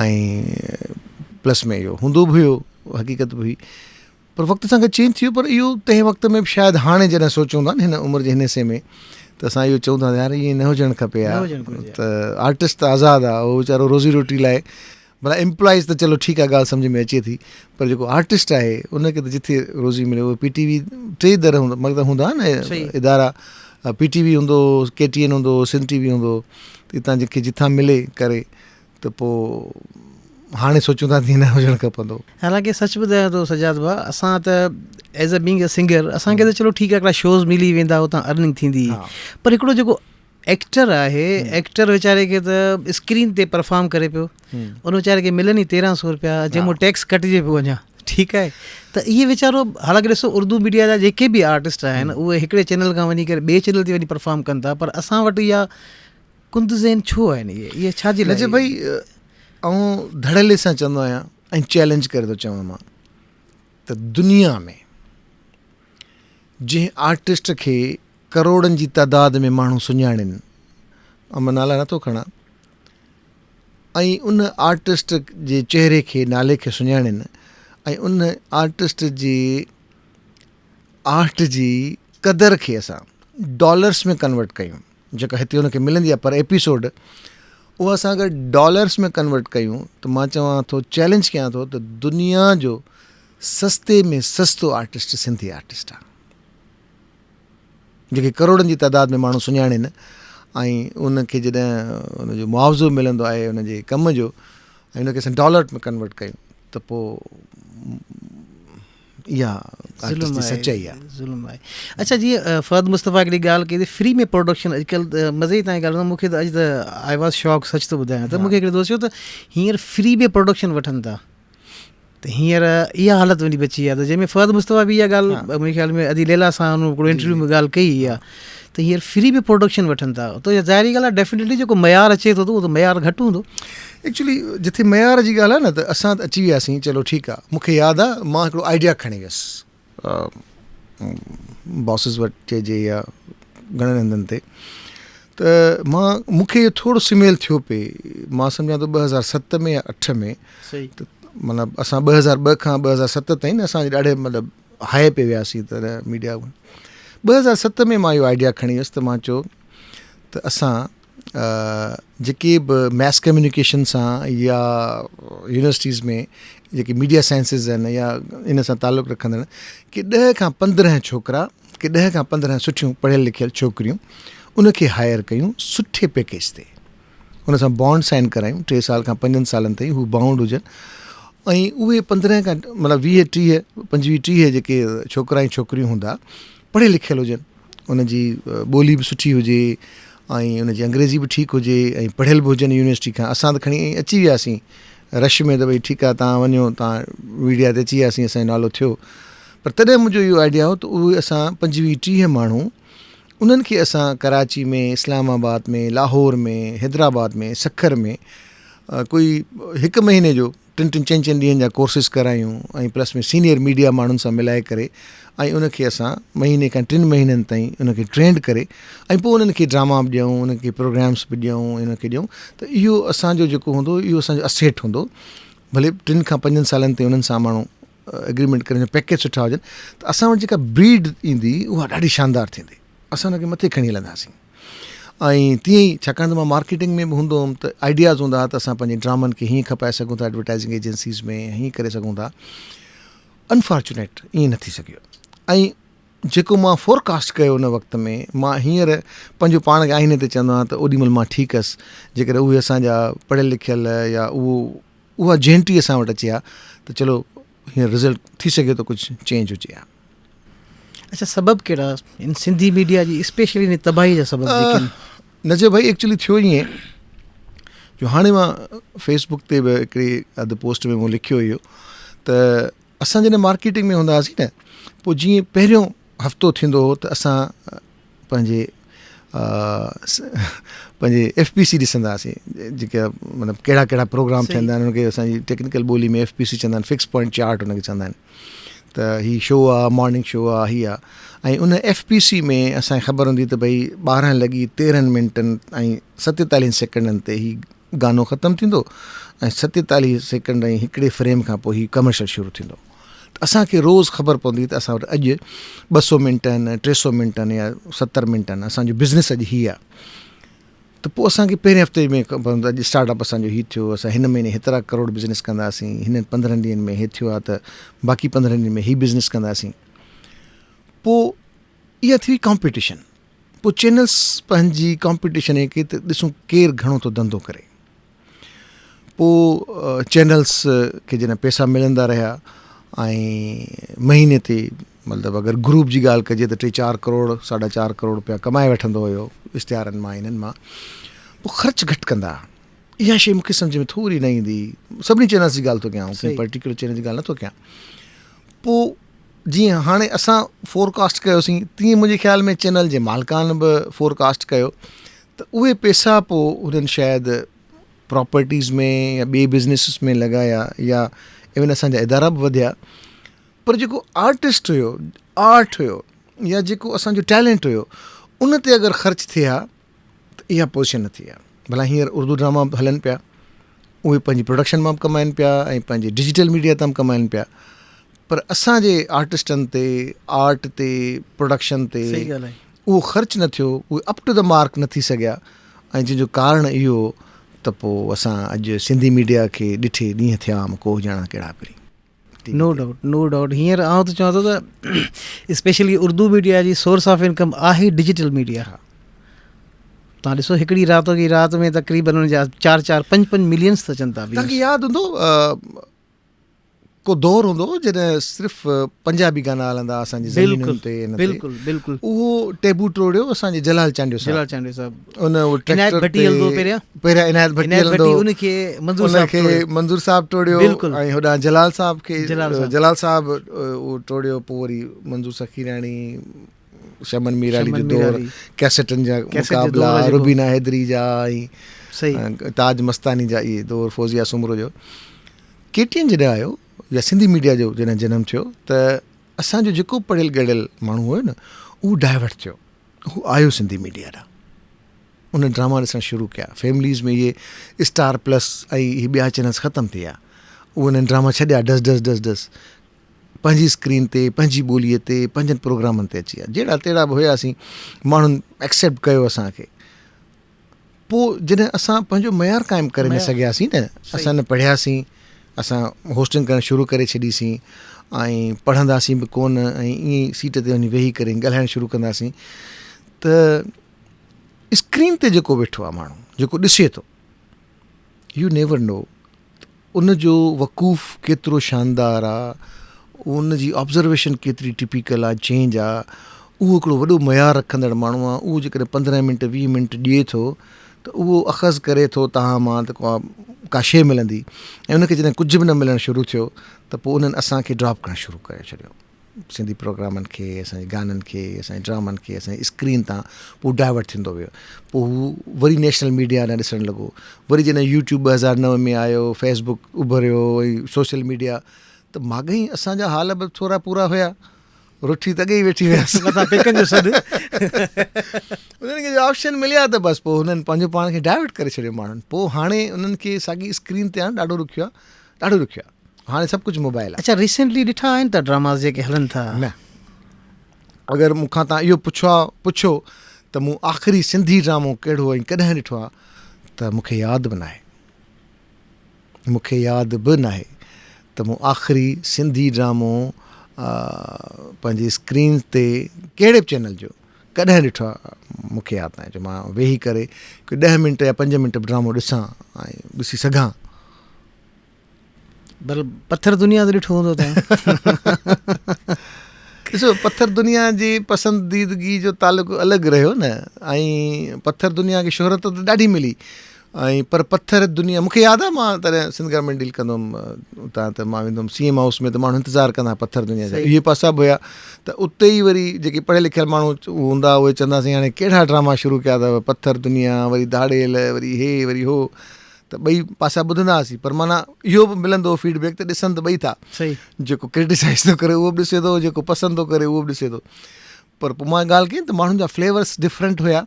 ۽ پلس ۾ اهو هوندو به هيو حقيقت به هئي پر وقت سان گڏ چينج ٿي ويو پر اهو تنهن وقت ۾ به شايد هاڻي جڏهن سوچون ٿا نه هن عمر جي هن حصي ۾ ته اسان اهو چئون ٿا يار ائين نه هجڻ کپي ها ته آرٽسٽ ته آزاد آهي اهو ويچارو روزي روٽي لاء ڀلا ايمپلائيز ته چلو ٺيڪ آ ڳالهه سمجهه ۾ اچي ٿي پر جيڪو آرٽسٽ آهي ان کي ته جٿي روزي ملي اهو پي ٽي وي ٽي در هوندا مطلب هوندا نه ادارا پي ٽي وي هوندو هو ڪي ٽي اين هوندو هو سنڌ ٽي وي هوندو هو ته اتان جنهن کي جتان ملي ڪري ته پو هاڻي سوچون ٿا ته نه هجڻ کپندو. حالانڪه سچ ٻڌايان ٿو سجاد ڀاء اسان ته as a being a singer اسان کي ته چلو ٺيڪ آهي هڪڙا شوز ملي ويندا اتان ارننگ ٿيندي پر هڪڙو جيڪو ايڪٽر آهي ايڪٽر ويچاري کي ته اسڪرين تي پرفارم ڪري پيو ان ويچاري کي ملن ئي تيرهن سو روپيا جنهن مون ٽيڪس ڪٽجي پيو اڃا ٺيڪ آهي ته اهي ويچارو حالانڪه ڏسو اردو ميڊيا جا جيڪي به آرٽسٽ آهن اهي هڪڙي چينل کان وڃي ڪري ٻئي چينل تي وڃي پرفارم ڪن ٿا پر اسان وٽ اها ڪند ذهن ڇو آهن اهي اهي ڇا جي لاء؟ ڀئي آئون ڌڙيلي سان چوندو آهيان ۽ چئلينج ڪري ٿو چوان مان ته دنيا ۾ جنهن آرٽسٽ کي ڪروڙن جي تعداد ۾ ماڻهو سڃاڻين مان نالا نٿو کڻان ۽ ان آرٽسٽ جي چهري کي نالي کي سڃاڻين ۽ ان آرٽسٽ جي آرٽ جي قدر کي اسان ڊالرس ۾ ڪنورٽ ڪيون جيڪا هتي ان کي ملندي آهي پر ايپيسوڊ اها اسان اگر ڊالرس ۾ ڪنورٽ ڪيون ته مان چوان ٿو چئلينج ڪيان ٿو ته دنيا جو سستي ۾ سستو آرٽسٽ سنڌي آرٽسٽ آهي جيڪي ڪروڙن جي تعداد ۾ ماڻهو سڃاڻين ۽ ان کي جڏهن ان جو معاوضو ملندو آهي ان جي ڪم جو ۽ ان کي اسان ڊالر ۾ ڪنورٽ ڪيون ته پوء اها ظلم آهي سچائي آهي ظلم آهي اڇا جيئن فهد مصطفيٰ هڪڙي ڳالهه ڪئي ته فري ۾ پروڊڪشن اڄڪلهه مزي جي تائين ڳالهه مون کي ته اڄ ته I was شاڪ سچ ٿو ٻڌايان ته مون کي هڪڙي دوست چيو ته هينئر فري ۾ پروڊڪشن وٺن ٿا ته هينئر اها حالت وڃي بچي آهي ته جنهن ۾ فهد مصطفيٰ به اها ڳالهه منهنجي خيال ۾ ادي ليلا سان هن هڪڙو انٽرويو ۾ ڳالهه ڪئي اها ته هينئر فري ۾ پروڊڪشن وٺن ٿا ته ظاهري ڳالهه آهي ڊيفنيٽلي جيڪو معيار اچي ٿو ته اهو ته معيار گهٽ هوندو. ايڪچولي جتي معيار جي ڳالهه آهي نه ته اسان ته اچي وياسين چلو ٺيڪ آهي مون کي ياد آهي مان هڪڙو آئيڊيا کڻي ويس باسز وٽ چئجي يا گهڻن هنڌن تي ته مان مون کي اهو ٿورو سميل ٿيو پئي مان سمجهان ٿو 2007 ۾ يا 8 ۾ ته مطلب اسان 2002 کان 2007 تائين نه اسان ڏاڍي مطلب هاء پي وياسين ته ميڊيا 2007 ۾ مان اهو آئيڊيا کڻي ويس ته مان چيو ته اسان جيڪي به ميس ڪميونيڪيشن سان يا يونيورسٽيز ۾ جيڪي ميڊيا سائنسز آهن يا ان سان تعلق رکندڙ ڪي ڏهه کان پندرهن ڇوڪرا ڪي ڏهه کان پندرهن سٺيون پڙهيل لکيل ڇوڪريون ان کي هائر ڪيون سٺي پيڪيج تي ان سان بانڊ سائن ڪرايون ٽي سال کان پنجن سالن تائين هو بائونڊ هجن ۽ اهي پندرهن کان مطلب ويهه ٽيهه پنجويهه ٽيهه جيڪي ڇوڪرا ۽ ڇوڪريون هوندا پڙهيل لکيل هجن ان جي ٻولي به سٺي هجي ۽ ان جي انگريزي به ٺيڪ هجي ۽ پڙهيل به هجن يونيورسٽي کان اسان ته کڻي اچي وياسين رش ۾ ته ڀئي ٺيڪ آهي تان وڃو تان ميڊيا تي اچي وياسين اسانجو نالو ٿيو پر تڏهن منهنجو اهو آئيڊيا هو ته اهي اسان پنجويهه ٽيهه ماڻهو انهن کي اسان ڪراچي ۾ اسلام آباد ۾ لاهور ۾ حيدرآباد ۾ سکر ۾ ڪوئي هڪ مهيني جو ٽن ٽن چئن چئن ڏينهن جا ڪورسز ڪرايون ۽ پلس ۾ سينيئر ميڊيا ماڻهن سان ملائي ڪري ۽ ان کي اسان مهيني کان ٽن مهينن تائين ان کي ٽرينڊ ڪري ۽ پوء انهن کي ڊراما به ڏيون انهن کي پروگرامس به ڏيون انهن کي ڏيون ته اهو اسانجو جيڪو هوندو اهو اسانجو اسيٽ هوندو ڀلي ٽن کان پنجن سالن تائين انهن سان ماڻهو ايگريمينٽ ڪري پيڪيج سٺا هجن ته اسان وٽ جيڪا بريڊ ايندي اها ڏاڍي شاندار ٿيندي اسان ان کي مٿي کڻي هلنداسين ۽ تيئن ئي ڇاڪاڻ ته مان مارڪيٽنگ ۾ به هوندو هوم ته آئيڊياز هوندا هئا ته اسان پنهنجي ڊرامن کي هيئن کپائي سگهون ٿا ايڊورٽائزنگ ايجنسيز ۾ هيئن ڪري سگهون ٿا انفارچونيٽ ائين نه ٿي سگهيو ۽ جيڪو مان فورڪاسٽ ڪيو ان وقت ۾ مان هينئر پنهنجو پاڻ کي آئيني تي چوندو آهيان ته اوڏي مهل مان ٺيڪ هيس جيڪڏهن اهي اسانجا پڙهيل لکيل يا اهو اها جينٽي اسان وٽ اچي ها ته چلو هينئر رزلٽ ٿي سگهي ٿو ڪجهه چينج هجي ها. اڇا سبب ڪهڙا ان سنڌي ميڊيا جي اسپيشلي ان تباهي جا سبب جيڪي آهن. نجيب ڀائي ايڪچولي ٿيو ائين جو هاڻي مان فيس بڪ تي به هڪڙي اڌ پوسٽ ۾ مون لکيو اهو ته اسان جڏهن مارڪيٽنگ ۾ هوندا هئاسين نه پوء جيئن پهريون هفتو ٿيندو هو ته اسان پنهنجي پنهنجي ايف پي سي ڏسندا هئاسين جيڪا مطلب ڪهڙا ڪهڙا پروگرام ٿيندا آهن ان کي اسانجي ٽيڪنيڪل ٻولي ۾ ايف پي سي چوندا آهن فڪس پوائنٽ چارٽ ان کي چوندا آهن ته هي شو آ مارننگ شو آ هي آ ۽ ان ايف پي سي ۾ اسانکي خبر هوندي ته ڀئي ٻارهن لڳي تيرهن منٽن ۽ ستيتاليهن سيڪنڊن تي هي گانو ختم ٿيندو ۽ ستيتاليهه سيڪنڊ ۽ هڪڙي فريم کان پوء هي ڪمرشل شروع ٿيندو ته اسان کي روز خبر پوندي ته اسان وٽ اڄ ٻه سو منٽ آهن ٽي سو منٽ آهن يا ستر منٽ آهن اسانجو بزنس اڄ هي آهي ته پوء اسانکي پهرين هفتي ۾ خبر پوندي اڄ اسٽارٽ اپ اسانجو هي ٿيو اسان هن مهيني هيترا ڪروڙ بزنس ڪنداسين هن پندرهن ڏينهن ۾ هي ٿيو آهي ته باقي پندرهن ڏينهن ۾ هي بزنس ڪنداسين پوء اها ٿي ڪامپيٽيشن پوء چينلس پنهنجي ڪامپيٽيشن ائين ڪئي ته ڏسون ڪير گهڻو ٿو ڌنڌو ڪري. پوء چينلس کي جڏهن پئسا ملندا رهيا ۽ مهيني تي مطلب اگر گروپ جي ڳالهه ڪجي ته ٽي چار ڪروڙ ساڍا چار ڪروڙ روپيا ڪمائي وٺندو هيو اشتهارن مان انهن مان پوء خرچ گهٽ ڪندا اها شي مونکي سمجهه ۾ ٿوري نه ايندي سڀني چينلس جي ڳالهه ٿو ڪيان ڪنهن پرٽيڪولر چينل جي ڳالهه نٿو ڪيان پوء جيئن هاڻي اسان فورڪاسٽ ڪيوسين تيئن منهنجي خيال ۾ چينل جي مالڪان به فورڪاسٽ ڪيو ته اهي پئسا پوء انهن شايد پراپرٽيز ۾ يا ٻي بزنيسز ۾ لڳايا يا ايون اسان جا ادارا به وڌيا پر جيڪو آرٽسٽ هيو آرٽ هيو يا جيڪو اسان جو ٽيلنٽ هيو ان تي اگر خرچ ٿئي ها ته اها پوزيشن نه ٿئي ها ڀلا هينئر اردو ڊراما به هلن پيا اهي پنهنجي پروڊڪشن مان به ڪمائن پيا ۽ پنهنجي ڊجيٽل ميڊيا تان به ڪمائن پيا پر اسان جي آرٽسٽن تي آرٽ تي پروڊڪشن تي اهو خرچ نه ٿيو اهي اپ ٽو the mark نه ٿي سگهيا ۽ جنهن جو ڪارڻ اهو ته پوء اسان اڄ سنڌي ميڊيا کي ڏٺي ڏينهن ٿيا م ڪو ڄاڻان ڪهڙا پرين. نو ڊائوٽ نو ڊائوٽ هينئر آئون ته چوان ٿو ته اسپيشلي اردو ميڊيا جي سورس آف انڪم آهي ڊجيٽل ميڊيا تان ڏسو هڪڙي راتو ڪي رات ۾ تقريبن ان جا چار چار پنج پنج ملينس ته اچن ٿا تان کي ياد هوندو ڪو دور هوندو هو جڏهن صرف پنجابي گانا هلندا اسان جي زمينن تي ان تي بلڪل بلڪل اهو ٽيبو ٽوڙيو اسان جي جلال چانڊيو صاحب جلال چانڊيو صاحب ان اهو عنايت ڀٽي هلندو پهريان پهريان عنايت ڀٽي هلندو ان کي منظور صاحب کي منظور صاحب ٽوڙيو بلڪل ۽ هوڏانهن جلال صاحب کي جلال صاحب اهو ٽوڙيو پوء وري منظور سخيراڻي شمن ميرالي جو دور ڪيسٽن جا مقابلا روبينا حيدري جا ۽ تاج مستاني جا اهي دور فوزيا سومرو جو ڪي ٽي اين جڏهن آيو يا سنڌي ميڊيا جو جڏهن جنم ٿيو ته اسان جو جيڪو پڙهيل ڳڙهيل ماڻهو هيو نه اهو ڊائيورٽ ٿيو هو آيو سنڌي ميڊيا ڏانهن ان ڊراما ڏسڻ شروع ڪيا فيمليز ۾ اهي اسٽار پلس ۽ اهي ٻيا چينلس ختم ٿي ويا اهي انهن ڊراما ڇڏيا ڊس ڊس ڊس ڊس پنهنجي اسڪرين تي پنهنجي ٻوليء تي پنهنجن پروگرامن تي اچي ويا جهڙا تهڙا به هياسين ماڻهن ايڪسيپٽ ڪيو اسانکي پوء جڏهن اسان پنهنجو معيار قائم ڪري نه سگهياسين نه اسان نه پڙهياسين اسان هوسٽنگ ڪرڻ شروع ڪري ڇڏيسين ۽ پڙهنداسين به ڪونه ۽ ائين ئي سيٽ تي وڃي ويهي ڪري ڳالهائڻ شروع ڪنداسين ته اسڪرين تي جيڪو ويٺو آهي ماڻهو جيڪو ڏسي ٿو يو نيور نو ان جو وقوف ڪيترو شاندار آ، ان جي آبزرويشن ڪيتري ٽپيڪل آ، چينج آ، اهو هڪڙو وڏو معيار رکندڙ ماڻهو آ، اهو جيڪڏهن پندرهن منٽ ويهه منٽ ڏئي ٿو ته اهو اخذ ڪري ٿو توهان مان ته ڪا ڪا شيء ملندي ۽ ان کي جڏهن ڪجهه به نه ملڻ شروع ٿيو ته پوء انهن اسان کي ڊراپ ڪرڻ شروع ڪري ڇڏيو. سنڌي پروگرامن کي، اسان جي گانن کي، اسان جي ڊرامن کي، اسان جي اسڪرين تان پوء ڊائيورٽ ٿيندو ويو. پوء هو وري نيشنل ميڊيا ڏانهن ڏسڻ لڳو. وري جڏهن يوٽيوب 2009 ۾ آيو، فيس بڪ اڀريو ۽ سوشل ميڊيا ته ماڳهين اسان جا حال به ٿورا پورا هيا. رٺي ته اڳي ئي ويٺي هيس. مٿان پيڪن جو سڏ. انهن کي جو آپشن مليا ته بس پوء هنن پنهنجو پاڻ کي ڊائيورٽ ڪري ڇڏيو ماڻهن. پوء هاڻي انهن کي ساڳي اسڪرين تي آڻڻ ڏاڍو ڏکيو آهي. ڏاڍو ڏکيو آهي. هاڻي سڀ ڪجهه موبائل آهي. اڇا ريسينٽلي ڏٺا آهن ته ڊراماز جيڪي هلن ٿا. نه اگر مون کان تان اهو پڇو پڇو ته مون آخري سنڌي ڊرامو ڪهڙو ۽ ڪڏهن ڏٺو آهي ته مون کي ياد به ناهي مون کي ياد به ناهي ته مون آخري سنڌي ڊرامو پنهنجي اسڪرين تي ڪهڙي به چينل جو ڪڏهن ڏٺو آهي مون کي ياد ناهي جو مان ويهي ڪري ڪو ڏهه منٽ يا پنج منٽ به ڊرامو ڏسان ۽ ڏسي سگهان. بل پٿر دنيا ته ڏٺو هوندو توهان. ڏسو پٿر دنيا جي پسنديدگي جو تعلق الڳ رهيو نه ۽ پٿر دنيا کي شهرت ته ڏاڍي ملي ۽ پر پٿر دنيا مونکي ياد آهي مان تڏهن سنڌ گورنمينٽ ڊيل ڪندو هوم اتان ته مان ويندو هوم سي ايم هائوس ۾ ته ماڻهو انتظار ڪندا هئا پٿر دنيا جا اهي پاسا به هيا ته اتي ئي وري جيڪي پڙهيل لکيل ماڻهو هوندا اهي چوندا سائين هاڻي ڪهڙا ڊراما شروع ڪيا اٿو پٿر دنيا وري ڌاڙيل وري هي وري هو ته ٻئي پاسا ٻڌندا هئاسين پر معنيٰ اهو به ملندو هو فيڊ بيڪ ته ڏسن ته ٻئي ٿا جيڪو ڪرٽيسائز ٿو ڪري اهو به ڏسي ٿو جيڪو پسند ٿو ڪري اهو به ڏسي ٿو پر پوء مان ڳالهه ڪئي ته ماڻهن جا فليورس ڊفرنٽ هيا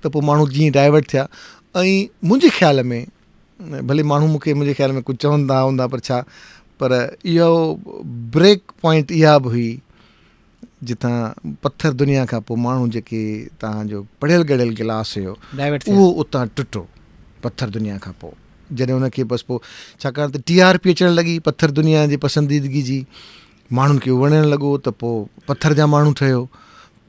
ته پوء ماڻهو جيئن ڊائيورٽ ٿيا ۽ منهنجي خيال ۾ ڀلي ماڻهو مونکي منهنجي خيال ۾ ڪجهه چوندا هوندا پر ڇا پر اهو بريڪ پوائنٽ اها به هئي جتان پٿر دنيا کان پوء ماڻهو جيڪي تان جو پڙهيل ڳڙهيل گلاس هيو اهو اتان ٽٽو پٿر دنيا کان پوء جڏهن ان کي بس پوء ڇاڪاڻ ته ٽي آر پي اچڻ لڳي پٿر دنيا جي پسنديدگي جي ماڻهن کي وڻڻ لڳو ته پوء پٿر جا ماڻهو ٺهيو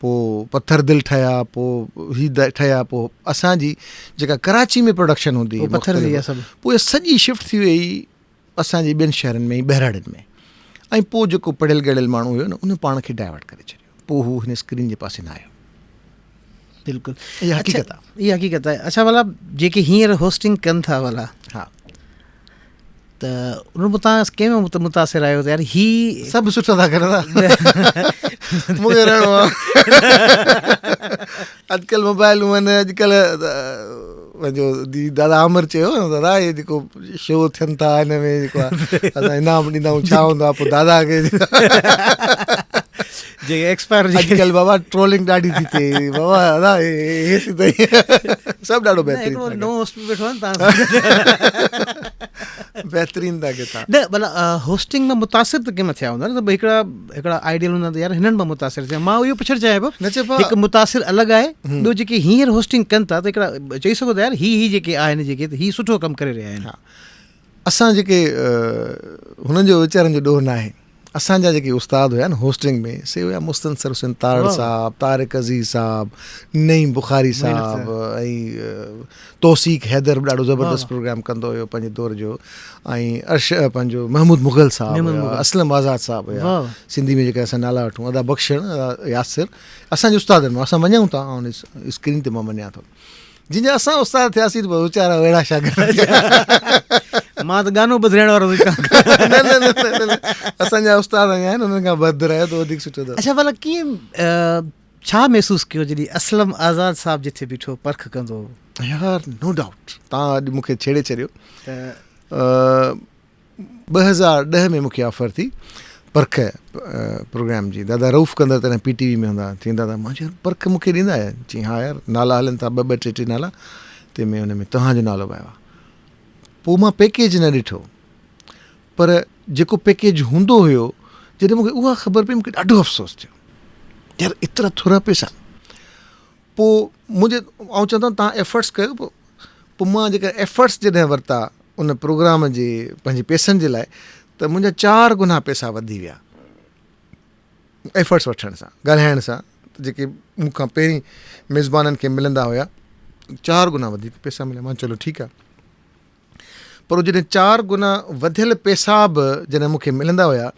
پوء پٿر دل ٺهيا پوء هي ٺهيا پوء اسان جي جيڪا ڪراچي ۾ پروڊڪشن هوندي هئي پٿر دل سڀ پوء سڄي شفٽ ٿي وئي اسان جي ٻين شهرن ۾ ٻهراڙين ۾ ۽ پوء جيڪو پڙهيل ڳڙهيل ماڻهو هيو نه ان پاڻ کي ڊائيورٽ ڪري ڇڏيو پوء هو هن اسڪرين جي پاسي نه آيو. بلڪل اها حقيقت آهي. اها حقيقت آهي اڇا ڀلا جيڪي هينئر هوسٽنگ ڪن ٿا ڀلا ها ته انهن مان توهان ڪنهن مان متاثر آهيو ته يار هي سڀ سٺا ٿا ڪرن مون کي رهڻو آهي اڄڪلهه موبائلون آهن اڄڪلهه پنهنجو دادا عامر چيو نه دادا هي جيڪو شو ٿين ٿا هن ۾ جيڪو آهي اسان انعام ڏيندا آهيون ڇا هوندو آهي پوء دادا کي جيڪي ايڪسپائر اڄڪلهه بابا ٽرولنگ ڏاڍي ٿي ٿئي بابا ادا هي سڌو سڀ ڏاڍو بهترين هڪڙو نئون هوسٽ به ويٺو آهي تان بهترين ٿا ڪي تان نه ڀلا هوسٽنگ مان متاثر ته ڪنهن مان ٿيا هوندا نه ته هڪڙا هڪڙا آئيڊيل هوندا ته يار هنن مان متاثر ٿيا مان اهو پڇڻ چاهيان پيو نه چئبو هڪ متاثر الڳ آهي ٻيو جيڪي هينئر هوسٽنگ ڪن ٿا ته هڪڙا چئي سگهو ٿا يار هي هي جيڪي آهن جيڪي ته هي سٺو ڪم ڪري رهيا آهن اسان جيڪي هنن جو ويچارن جو ڏوهه ناهي اسان جا جيڪي استاد هيا نه هوسٽنگ ۾ سي هيا مستنصر حسين تارڙ صاحب، طارق عزيز صاحب، نعيم بخاري صاحب ۽ توثيق حيدر به ڏاڍو زبردست پروگرام ڪندو هيو پنهنجي دور جو ۽ ارش پنهنجو محمود مغل صاحب هيا اسلم آزاد صاحب هيا سنڌي ۾ جيڪڏهن اسان نالا وٺون ادا بخشڻ ادا ياسر اسان جي استادن مان اسان مڃون ٿا آن اسڪرين تي مان مڃان ٿو جن جا اسان استاد ٿياسين ته ويچارا اهڙا شاگرد ٿيا. مان ته گانو ٻڌرائڻ وارو نه نه نه نه نه اسان جا استاد اڃا آهن انهن کان ٻڌرايو ته وڌيڪ سٺو اٿو. اڇا ڀلا ڪيئن ڇا محسوس ڪيو جڏهن اسلم آزاد صاحب جٿي بيٺو پرک ڪندو هو. يار نو ڊائوٽ تان اڄ مون کي ڇيڙي ڇڏيو ته 2010 ۾ مونکي آفر ٿي پرک پروگرام جي دادا رئوف ڪندر تڏهن پي ٽي وي ۾ هوندا ٿيندا ته مان چيو پرک مونکي ڏيندا يا چي ها يار نالا هلن ٿا ٻه ٻه ٽي ٽي نالا تنهن ۾ ان ۾ توهان جو نالو به آيو آهي پوء مان پيڪيج نه ڏٺو پر جيڪو پيڪيج هوندو هيو جڏهن مونکي اها خبر پئي مونکي ڏاڍو افسوس ٿيو يار ايترا ٿورا پئسا پوء منهنجي آئون چوندو آهيان تان ايفرٽس ڪيو پوء پوء مان جيڪا ايفرٽس جڏهن ورتا ان پروگرام جي پنهنجي پئسن جي لاء ته منهنجا چار گنا پئسا وڌي ويا ايفرٽس وٺڻ سان ڳالهائڻ سان جيڪي مون کان پهرين ميزبانن کي ملندا هيا چار گنا وڌيڪ پئسا مليا مان چلو ٺيڪ آهي پر جڏهن چار گنا وڌيل پئسا به جڏهن مون کي ملندا هيا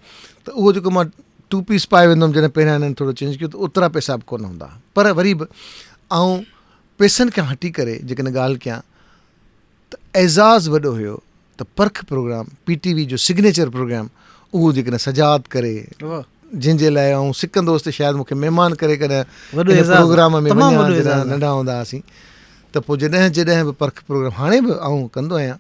ته اهو جيڪو مان ٽو پيس پائي ويندو هيم جڏهن پهريان هنن ٿورو چينج ڪيو ته اوترا پئسا به ڪونه هوندا پر وري به آئون پئسن کان هٽي ڪري جيڪڏهن ڳالهه ڪيان ته اعزاز وڏو هيو ته پرک پروگرام پي ٽي وي جو سگنيچر پروگرام اهو جيڪڏهن سجاد ڪري جنهن جي لاء آئون سڪندو هوس ته شايد مون کي مهمان ڪري ڪڏهن پروگرام ۾ وڃان جڏهن ننڍا هوندا هئاسين ته پوء جڏهن جڏهن به پرک پروگرام هاڻي به آئون ڪندو آهيان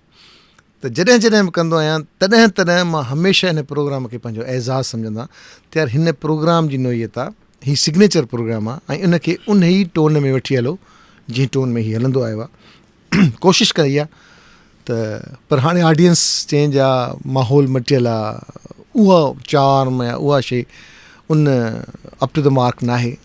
ته جڏهن جڏهن به ڪندو آهيان تڏهن تڏهن مان هميشه ان پروگرام کي پنهنجو اعزاز سمجهندو آهيان ته يار هن پروگرام جي نوعيت آهي هي سگنيچر پروگرام آهي ۽ ان کي ان ئي ٽون ۾ وٺي هلو جنهن ٽون ۾ هي هلندو آيو آهي ڪوشش ڪئي آهي ته پر هاڻي آڊينس چينج آ ماحول مٽيل آ اها چارم يا اها شي ان اپ ٽو the mark ناهي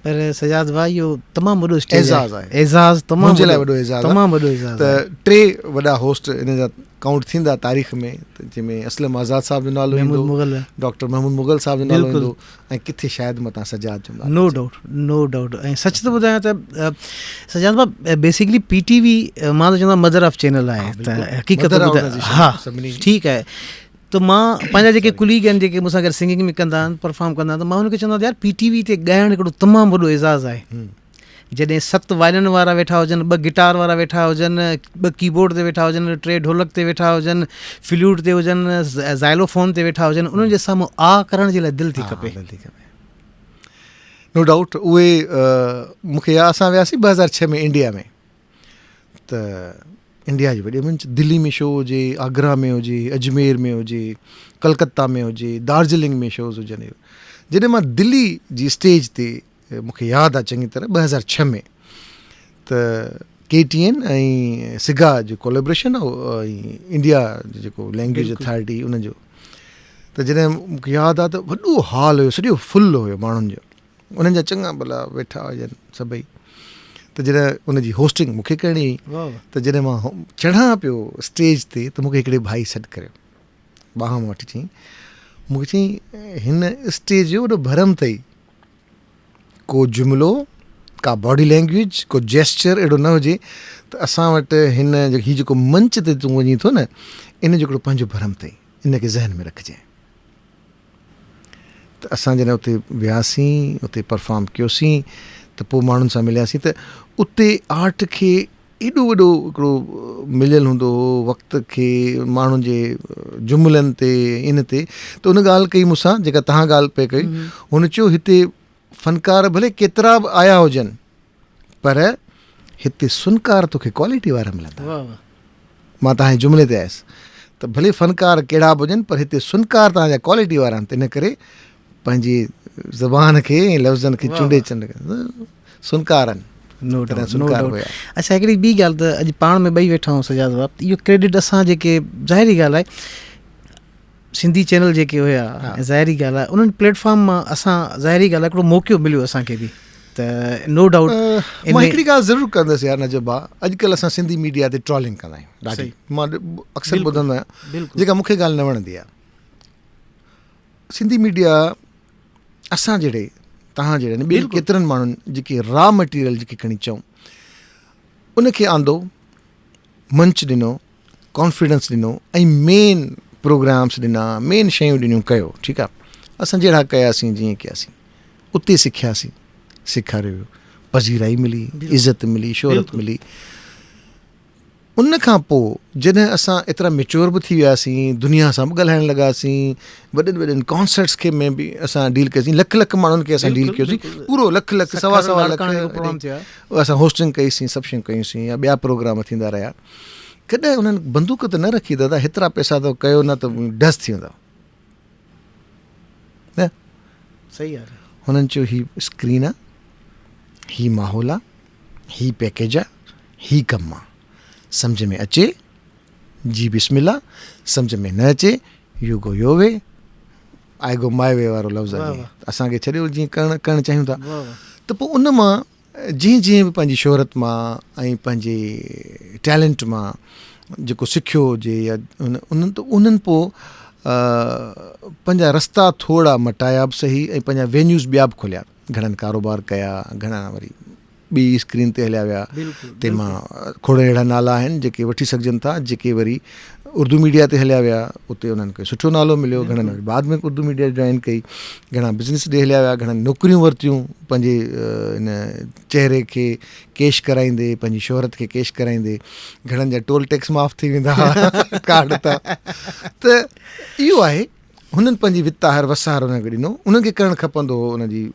پر سجاد ڀاء اهو تمام وڏو اسٽيج اعزاز آهي اعزاز تمام منهنجي لاء وڏو اعزاز تمام وڏو اعزاز ته ٽي وڏا هوسٽ ان جا ڪائونٽ ٿيندا تاريخ ۾ جنهن ۾ اسلم آزاد صاحب جو نالو ايندو مغل ڊاڪٽر محمود مغل صاحب جو نالو ايندو ۽ ڪٿي شايد متان سجاد جو نالو نو ڊائوٽ نو ڊائوٽ ۽ سچ ته ٻڌايان ته سجاد ڀاء بيسيڪلي پي ٽي وي مان ته چوندو مدر آف چينل آهي ته حقيقت ها ٺيڪ آهي ته مان پنهنجا جيڪي ڪليگ آهن جيڪي مون سان گڏ سنگنگ ۾ ڪندا آهن پرفارم ڪندا آهن ته مان انهن کي چوندو آهيان يار پي ٽي وي تي ڳائڻ هڪڙو تمام وڏو اعزاز آهي جڏهن ست وائلن وارا ويٺا هجن ٻه گٽار وارا ويٺا هجن ٻه ڪي بورڊ تي ويٺا هجن ٽي ڍولڪ تي ويٺا هجن فليوٽ تي هجن زائلو فون تي ويٺا هجن انهن جي سامهون آ ڪرڻ جي لاء دل ٿي ڪپي نو ڊائوٽ اهي مونکي ياد اسان وياسين 2006 ۾ انڊيا ۾ ته انڊيا جي وڏي منچ دلي ۾ شو هجي آگرا ۾ هجي اجمير ۾ هجي ڪلڪتا ۾ هجي دارجلنگ ۾ شوز هجن جڏهن مان دلي جي اسٽيج تي مونکي ياد آ چڱي طرح 2006 ۾ ته ڪي ٽي اين ۽ سگا جو ڪوليبريشن هو ۽ انڊيا جو جيڪو لينگويج اٿارٽي ان جو ته جڏهن مونکي ياد آ ته وڏو هال هيو سڄو فل هيو ماڻهن جو انهن جا چڱا ڀلا ويٺا هجن سڀئي ته جڏهن ان جي هوسٽنگ مونکي ڪرڻي هئي ته جڏهن مان چڙهان پيو اسٽيج تي ته مونکي هڪڙي ڀائي سڏ ڪريو ٻانهن مان وٺي چيائين مونکي چيائين هن اسٽيج جو وڏو ڀرم اٿئي ڪو جملو، ڪا باڊي لينگويج، ڪو جيسچر اهڙو نه هجي ته اسان وٽ هن هي جيڪو منچ تي تون وڃين ٿو نه ان جو هڪڙو پنهنجو ڀرم اٿئي ان کي ذهن ۾ رکجانء. ته اسان جڏهن اتي وياسين اتي پرفارم ڪيوسين ته پوء ماڻهن سان ملياسين ته اتي آرٽ کي ايڏو وڏو هڪڙو مليل هوندو هو وقت کي ماڻهن جي جملن تي ان تي ته ان ڳالهه ڪئي مون سان جيڪا توهان ڳالهه پئي ڪئي هن چيو هتي فنڪار ڀلي ڪيترا به آيا هجن پر هتي سنڪار توکي ڪوالٽي وارا ملندا. مان توهان جي جملي تي آيس ته ڀلي فنڪار ڪهڙا به هجن پر هتي سنڪار توهان جا ڪوالٽي وارا آهن تنهن ڪري پنهنجي زبان کي ۽ لفظن کي چونڊي چنڊ سنڪار آهن. نو ڊائوٽ نو ڊائوٽ اڇا هڪڙي ٻي ڳالهه ته اڄ پاڻ ۾ ٻئي ويٺا آهيون سجاد صاحب اهو ڪريڊٽ اسان جيڪي ظاهري ڳالهه آهي سنڌي چينل جيڪي هيا ۽ ظاهري ڳالهه آهي انهن پليٽ فارم مان اسان ظاهري ڳالهه آهي هڪڙو موقعو مليو اسان کي به ته نو ڊائوٽ مان هڪڙي ڳالهه ضرور ڪندس يار نجف ڀاء اڄڪلهه اسان سنڌي ميڊيا تي ٽرولنگ ڪندا آهيون ڏاڍي مان اڪثر ٻڌندو آهيان جيڪا مون کي ڳالهه نه وڻندي آهي سنڌي ميڊيا اسان جهڙي توهان جهڙن ٻين ڪيترن ماڻهن جيڪي را مٽيريل جيڪي کڻي چئون ان کي آندو منچ ڏنو ڪانفيڊنس ڏنو ۽ مين پروگرامس ڏنا مين شيون ڏنيون ڪيو ٺيڪ آ اسان جهڙا ڪياسين جيئن ڪياسين اتي سکياسين سيکاريو ويو پذيرائي ملي عزت ملي شهرت ملي ان کان پوء جڏهن اسان ايترا ميچور به ٿي وياسين دنيا سان به ڳالهائڻ لڳاسين وڏن وڏن ڪانسرٽس کي ۾ به اسان ڊيل ڪيوسين لک لک ماڻهن کي اسان ڊيل ڪيوسين پورو لک لک سوا سوا لک اسان هوسٽنگ ڪئيسين سڀ شيون ڪيوسين يا ٻيا پروگرام ٿيندا رهيا ڪڏهن انهن بندوق ته نه رکي دادا هيترا پئسا تو ڪيو نه ته ڊس ٿي ويندا نه صحيح آهي هنن چيو هي اسڪرين آ هي ماحول آ هي پيڪيج آ هي ڪم آ سمجھ ۾ اچي جي بسم الله سمجھ ۾ نه اچي you go your way I go my way وارو لفظ آ اسان کي ڇڏيو جيئن ڪرڻ ڪرڻ چاهيون ٿا ته پوء ان مان جيئن جيئن به پنهنجي شهرت مان ۽ پنهنجي ٽيلنٽ مان جيڪو سکيو هجي يا انهن ته انهن پوء پنهنجا رستا ٿورا مٽايا به سهي ۽ پنهنجا وينيوز ٻيا به کوليا گهڻن ڪاروبار ڪيا گهڻا وري ٻي اسڪرين تي هليا ويا تنهن مان کوڙ اهڙا نالا آهن جيڪي وٺي سگهجن ٿا جيڪي وري اردو ميڊيا تي هليا ويا اتي انهن کي سٺو نالو مليو گهڻن وري بعد ۾ اردو ميڊيا جوائن ڪئي گهڻا بزنس ڏي هليا ويا گهڻن نوڪريون ورتيون پنهنجي ان چهري کي ڪيش ڪرائيندي پنهنجي شهرت کي ڪيش ڪرائيندي گهڻن جا ٽول ٽيڪس معاف ٿي ويندا هئا ڪارڊ تان ته اهو آهي هنن پنهنجي وت آهر وس آهر انهن کي ڏنو انهن کي ڪرڻ کپندو هو ان جي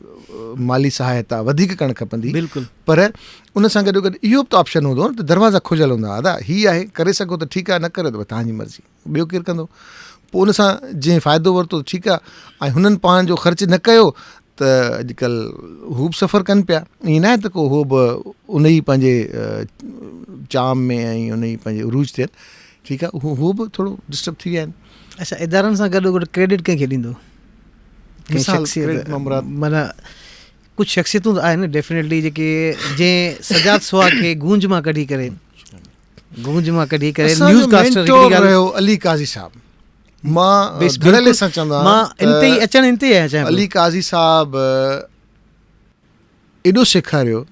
مالي سهائتا وڌيڪ ڪرڻ کپندي بلڪل پر ان سان گڏو گڏ اهو به ته آپشن هوندو هو نه ته دروازا کليل هوندا هئا ادا هي آهي ڪري سگهو ته ٺيڪ آهي نه ڪريو ته توهان جي مرضي ٻيو ڪير ڪندو پوء ان سان جنهن فائدو ورتو ته ٺيڪ آهي ۽ هنن پاڻ جو خرچ نه ڪيو ته اڄڪلهه هو به سفر ڪن پيا ائين نه آهي ته ڪو هو به ان ئي پنهنجي چام ۾ ۽ ان ئي پنهنجي عروج تي آهن ٺيڪ آهي هو به ٿورو ڊسٽرب ٿي ويا آهن اڇا ادارن سان گڏو گڏ ڪريڊٽ ڪنهن کي ڏيندو؟ ڪنهن مثال شخصيت ڪريڊٽ مان مراد معنيٰ ڪجهه شخصيتون ته آهن ڊيفينيٽلي جيڪي جنهن سجاد سوا کي گونج مان ڪڍي ڪري گونج مان ڪڍي ڪري اسان جو نيوز ڪاسٽر مينٽور هڪڙي ڳالهه رهيو علي قاضي صاحب مان بس ڌڙيلي بلڪل سان چوندو مان آهيان ان تي ئي ته اچڻ ان تي ئي آهيان چاهيان علي پيو قاضي صاحب ايڏو سيکاريو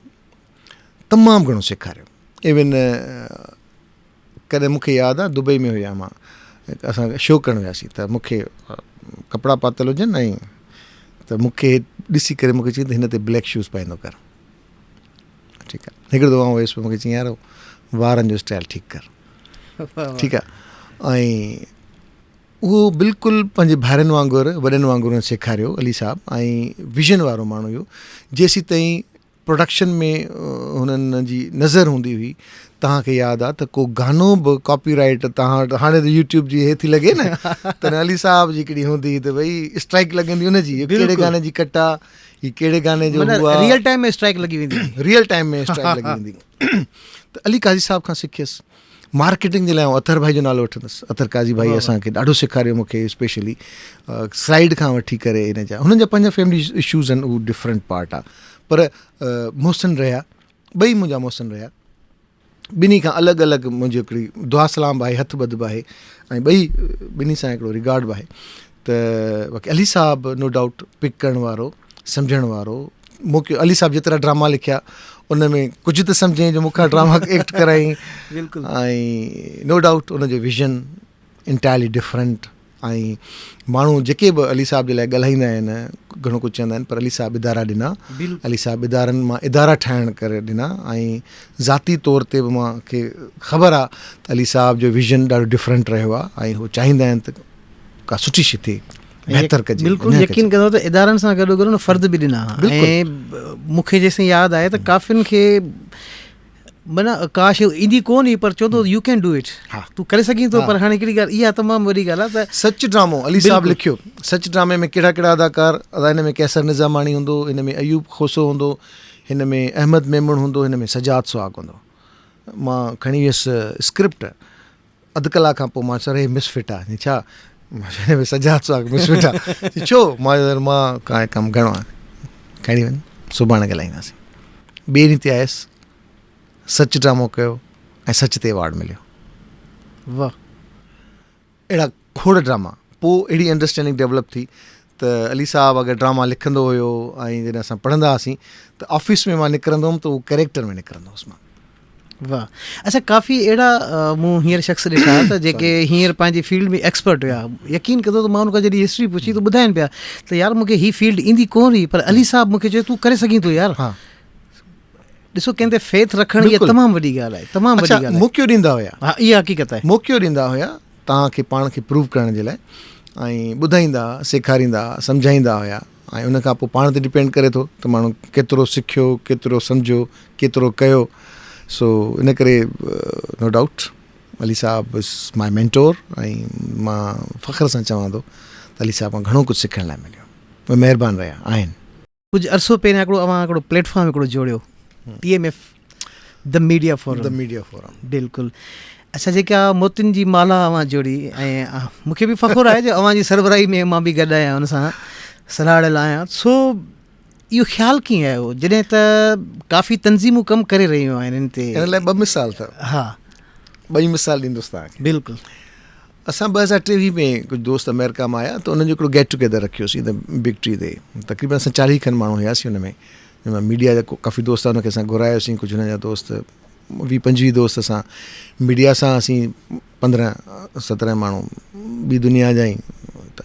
تمام گهڻو سيکاريو ايون ڪڏهن مون کي ياد آ دبئي ۾ هيان مان اسان شو ڪرڻ وياسين ته مون کي ڪپڙا پاتل هجن ۽ ته مون کي ڏسي ڪري مون کي چيائين ته هن تي بليڪ شوز پائيندو ڪر ٺيڪ آ هڪڙو دفعو آئون ويس مون کي چيائين يار وارن جو اسٽائل ٺيڪ ڪر ٺيڪ آ ۽ اهو بلڪل پنهنجي ڀائرن وانگر وڏن وانگر سيکاريو علي صاحب ۽ ويزن وارو ماڻهو هيو جيسين تائين پروڊڪشن ۾ هنن جي نظر هوندي هئي توهان کي ياد آ ته ڪو گانو به ڪاپي رائيٽ توهان وٽ هاڻي ته يوٽيوب جي هي ٿي لڳي نه تڏهن علي صاحب جي هڪڙي هوندي هئي ته ڀئي اسٽرائيڪ لڳندي ان جي ڪهڙي گاني جي ڪٽ آ هي ڪهڙي گاني جو هو آ ريئل ٽائيم ۾ اسٽرائيڪ لڳي ويندي ريئل ٽائيم ۾ اسٽرائيڪ لڳي ويندي ته علي قاضي صاحب کان سکيس مارڪيٽنگ جي لاء آئون اطهر ڀائي جو نالو وٺندس اطهر قاضي ڀائي اسان کي ڏاڍو سيکاريو مون کي اسپيشلي سلائيڊ کان وٺي ڪري ان جا هنن جا پنهنجا فيملي اشوز آهن اهو ڊفرنٽ پارٽ آهي پر محسن رهيا ٻئي منهنجا محسن رهيا ٻنهي کان الڳ الڳ منهنجي هڪڙي دعا سلام به آهي هٿ ٻڌ به آهي ۽ ٻئي ٻنهي سان هڪڙو رگارڊ به آهي ته باقي علي صاحب نو ڊائوٽ پڪ ڪرڻ وارو سمجهڻ وارو موقعو علي صاحب جيترا ڊراما لکيا ان ۾ ڪجهه ته سمجهيائين جو مون کان ڊراما ايڪٽ ڪرايائين بلڪل ۽ نو ڊائوٽ ان جو ويزن انٽائرلي ڊفرنٽ ۽ ماڻهو جيڪي به علي صاحب جي لاء ڳالهائيندا آهن گهڻو ڪجهه چوندا آهن پر علي صاحب ادارا ڏنا علي صاحب ادارن مان ادارا ٺاهڻ ڪري ڏنا ۽ ذاتي طور تي به مان کي خبر آهي ته علي صاحب جو ويزن ڏاڍو ڊفرنٽ رهيو آهي ۽ هو چاهيندا آهن ته ڪا سٺي شي ٿئي بهتر ڪجي بلڪل يقين ڪندو ته ادارن سان گڏو گڏ فرد به ڏنا ۽ مون کي جيسين ياد آهي ته ڪافين کي معنيٰ ڪا شيء ايندي ڪون هئي پر چوندو هو you can do it تون ڪري سگهين ٿو پر هاڻي هڪڙي ڳالهه اها تمام وڏي ڳالهه آهي ته سچ ڊرامو علي صاحب لکيو سچ ڊرامي ۾ ڪهڙا ڪهڙا اداڪار ادا هن ۾ قيصر نظاماڻي هوندو هن ۾ ايوب کوسو هوندو هن ۾ احمد ميمڻ هوندو هن ۾ سجاد سهاڳ هوندو مان کڻي ويس اسڪرپٽ اڌ ڪلاڪ کان پوء مان چيو هي مس فٽ آ ڇا مان چيو هن ۾ سجاد سهاڳ مس فٽ آ چي ڇو مان چيو مان کان ڪم گهڻو آ کڻي وڃ سڀاڻي ڳالهائينداسين ٻئي ڏينهن تي آيس سچ ڊرامو ڪيو ۽ سچ تي ايوارڊ مليو واھ اهڙا کوڙ ڊراما پوء اهڙي انڊرسٽينڊنگ ڊيولپ ٿي ته علي صاحب اگر ڊراما لکندو هيو ۽ جڏهن اسان پڙهندا هئاسين ته آفيس ۾ مان نڪرندو هوم ته اهو ڪريڪٽر ۾ نڪرندو هوس مان. واھ اڇا ڪافي اهڙا مون هينئر شخص ڏٺا ته جيڪي هينئر پنهنجي فيلڊ ۾ ايڪسپرٽ هيا يقين ڪندو ته مان ان کان جڏهن هسٽري پڇي ته ٻڌائين پيا ته يار مونکي هي فيلڊ ايندي ڪون هئي پر علي صاحب مونکي چيو تون ڪري سگهين ٿو يار ها ڏسو ڪنهن تي فيٿ رکڻ اها تمام وڏي ڳالهه آهي تمام وڏي ڳالهه آهي موقعو ڏيندا هيا ها اها حقيقت آهي موقعو ڏيندا هيا توهان کي پاڻ کي پروو ڪرڻ جي لاء ۽ ٻڌائيندا ها سيکاريندا ها سمجهائيندا هيا ۽ ان کان پوء پاڻ تي ڊپينڊ ڪري ٿو ته ماڻهو ڪيترو سکيو ڪيترو سمجهيو ڪيترو ڪيو سو ان ڪري نو ڊائوٽ علي صاحب از مائي مينٽور ۽ مان فخر سان چوان ٿو ته علي صاحب کان گهڻو ڪجهه سکڻ لاء مليو اهي مهربان رهيا آهن. ڪجهه عرصو پهريان هڪڙو اوهان هڪڙو پليٽ فارم هڪڙو جوڙيو T M F the media forum the media forum بلڪل اڇا جيڪا موتين جي مالا اوهان جوڙي ۽ مون کي به فخر آهي جو اوهان جي سربراهي ۾ مان به گڏ آهيان ان سان سلهاڙيل آهيان سو اهو خيال ڪيئن آيو جڏهن ته ڪافي تنظيمون ڪم ڪري رهيون آهن ان تي ان لاء ٻه مثال اٿو ها ٻئي مثال ڏيندس توهان کي بلڪل اسان 2023 ۾ ڪجهه دوست آمريڪا مان آيا ته انهن جو هڪڙو گيٽ ٽوگيدر رکيوسين ته بگ ٽري تي تقريبن اسان 40 کن ماڻهو هياسين ان ۾ جنهن مان ميڊيا جا ڪافي دوست ان کي اسان گهرايوسين ڪجهه هنن جا دوست 20 25 دوست اسان ميڊيا سان اسين 15 17 ماڻهو ٻي دنيا جا ئي ته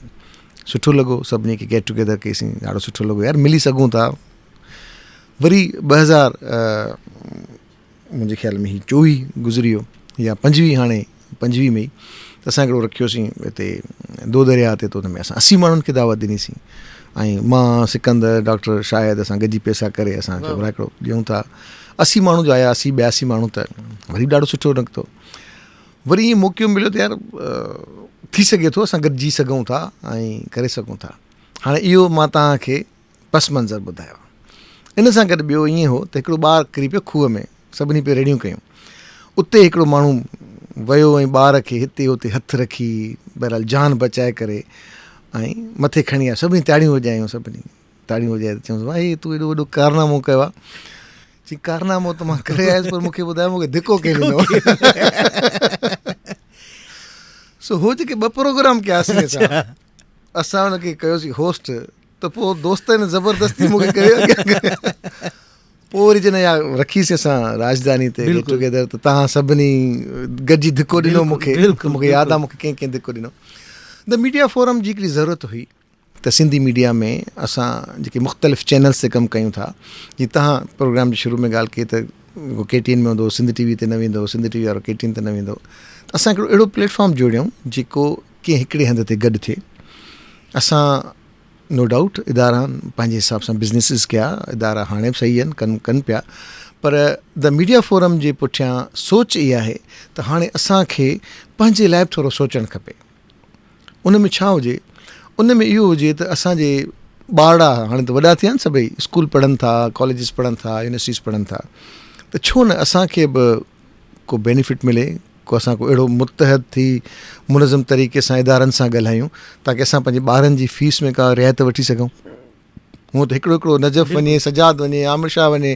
سٺو لڳو سڀني کي گيٽ ٽوگيدر ڪئيسين ڏاڍو سٺو لڳو يار ملي سگهون ٿا وري 2000 منهنجي خيال ۾ هي چوويهه گذري ويو يا پنجويهه هاڻي پنجويهه ۾ ئي ته اسان هڪڙو رکيوسين هتي دو درياء تي ته ان ۾ اسان اسي ماڻهن کي دعوت ڏنيسين ۽ مان سڪندر ڊاڪٽر شاهد اسان گڏجي پئسا ڪري اسان چيو ڀلا هڪڙو ڏيون ٿا اسي ماڻهو جو آيا اسي ٻياسي ماڻهو ته وري به ڏاڍو سٺو نڪتو وري ائين موقعو مليو ته يار ٿي سگهي ٿو اسان گڏجي سگهون ٿا ۽ ڪري سگهون ٿا هاڻي اهو مان توهان کي پس منظر ٻڌايو. ان سان گڏ ٻيو ائين هو ته هڪڙو ٻار ڪري پيو کوهه ۾ سڀني پئي رڙيون ڪيون. اتي هڪڙو ماڻهو ويو ۽ ٻار کي هتي هتي هٿ رکي بهرحال جان بچائي ڪري ۽ مٿي کڻي آيو. سڀني تاڙيون وڄايون سڀني تاڙيون وڄائي چيائونس ڀائي تون ايڏو وڏو ڪارنامو ڪيو آهي. چي ڪارنامو ته مان ڪري آيس پر مون کي ٻڌايو مون کي ڌڪو ڪنهن ڏنو. سو هو جيڪي ٻه پروگرام ڪياسين اسان اسان ان کي ڪيوسين هوسٽ ته پوء دوستن زبردستي مون کي ڪري پوء وري جڏهن اها رکيسين اسان راڄڌاني تي گيٽ ٽوگيدر ته توهان سڀني گڏجي ڌڪو ڏنو مون کي مون کي ياد آهي مون کي ڪنهن ڪنهن ڌڪو ڏنو ته ميڊيا فورم جي هڪڙي ضرورت هئي ته سنڌي ميڊيا ۾ اسان جيڪي مختلف چينلز تي ڪم ڪيون ٿا جي توهان پروگرام جي شروع ۾ ڳالهه ڪئي ته ڪي ٽي اين ۾ هوندو سنڌ ٽي وي تي نه ويندو سنڌ ٽي وي وارو ڪي ٽي اين تي نه ويندو ته اسان هڪڙو اهڙو پليٽ فارم جوڙيون جيڪو ڪنهن هڪڙي هنڌ تي گڏ ٿئي. اسان نو ڊائوٽ ادارا پنهنجي حساب سان بزنيسز ڪيا ادارا هاڻي به صحيح آهن ڪم ڪن پيا پر the media forum جي پٺيان سوچ اها آهي ته هاڻي اسان کي پنهنجي لاء به ٿورو سوچڻ کپي ان ۾ ڇا هجي ان ۾ اهو هجي ته اسان جي ٻارڙا هاڻي ته وڏا ٿيا آهن سڀئي اسڪول پڙهن ٿا ڪاليجز پڙهن ٿا يونيورسٽيز پڙهن ٿا ته ڇو نه اسان کي به ڪو بينيفٽ ملي ڪو اسان ڪو اهڙو متحد ٿي منظم طريقي سان ادارن سان ڳالهايون تاڪه اسان پنهنجي ٻارن جي فيس ۾ ڪا رعايت وٺي سگهون هونء ته هڪڙو هڪڙو نجف وڃي سجاد وڃي عامر شاهه وڃي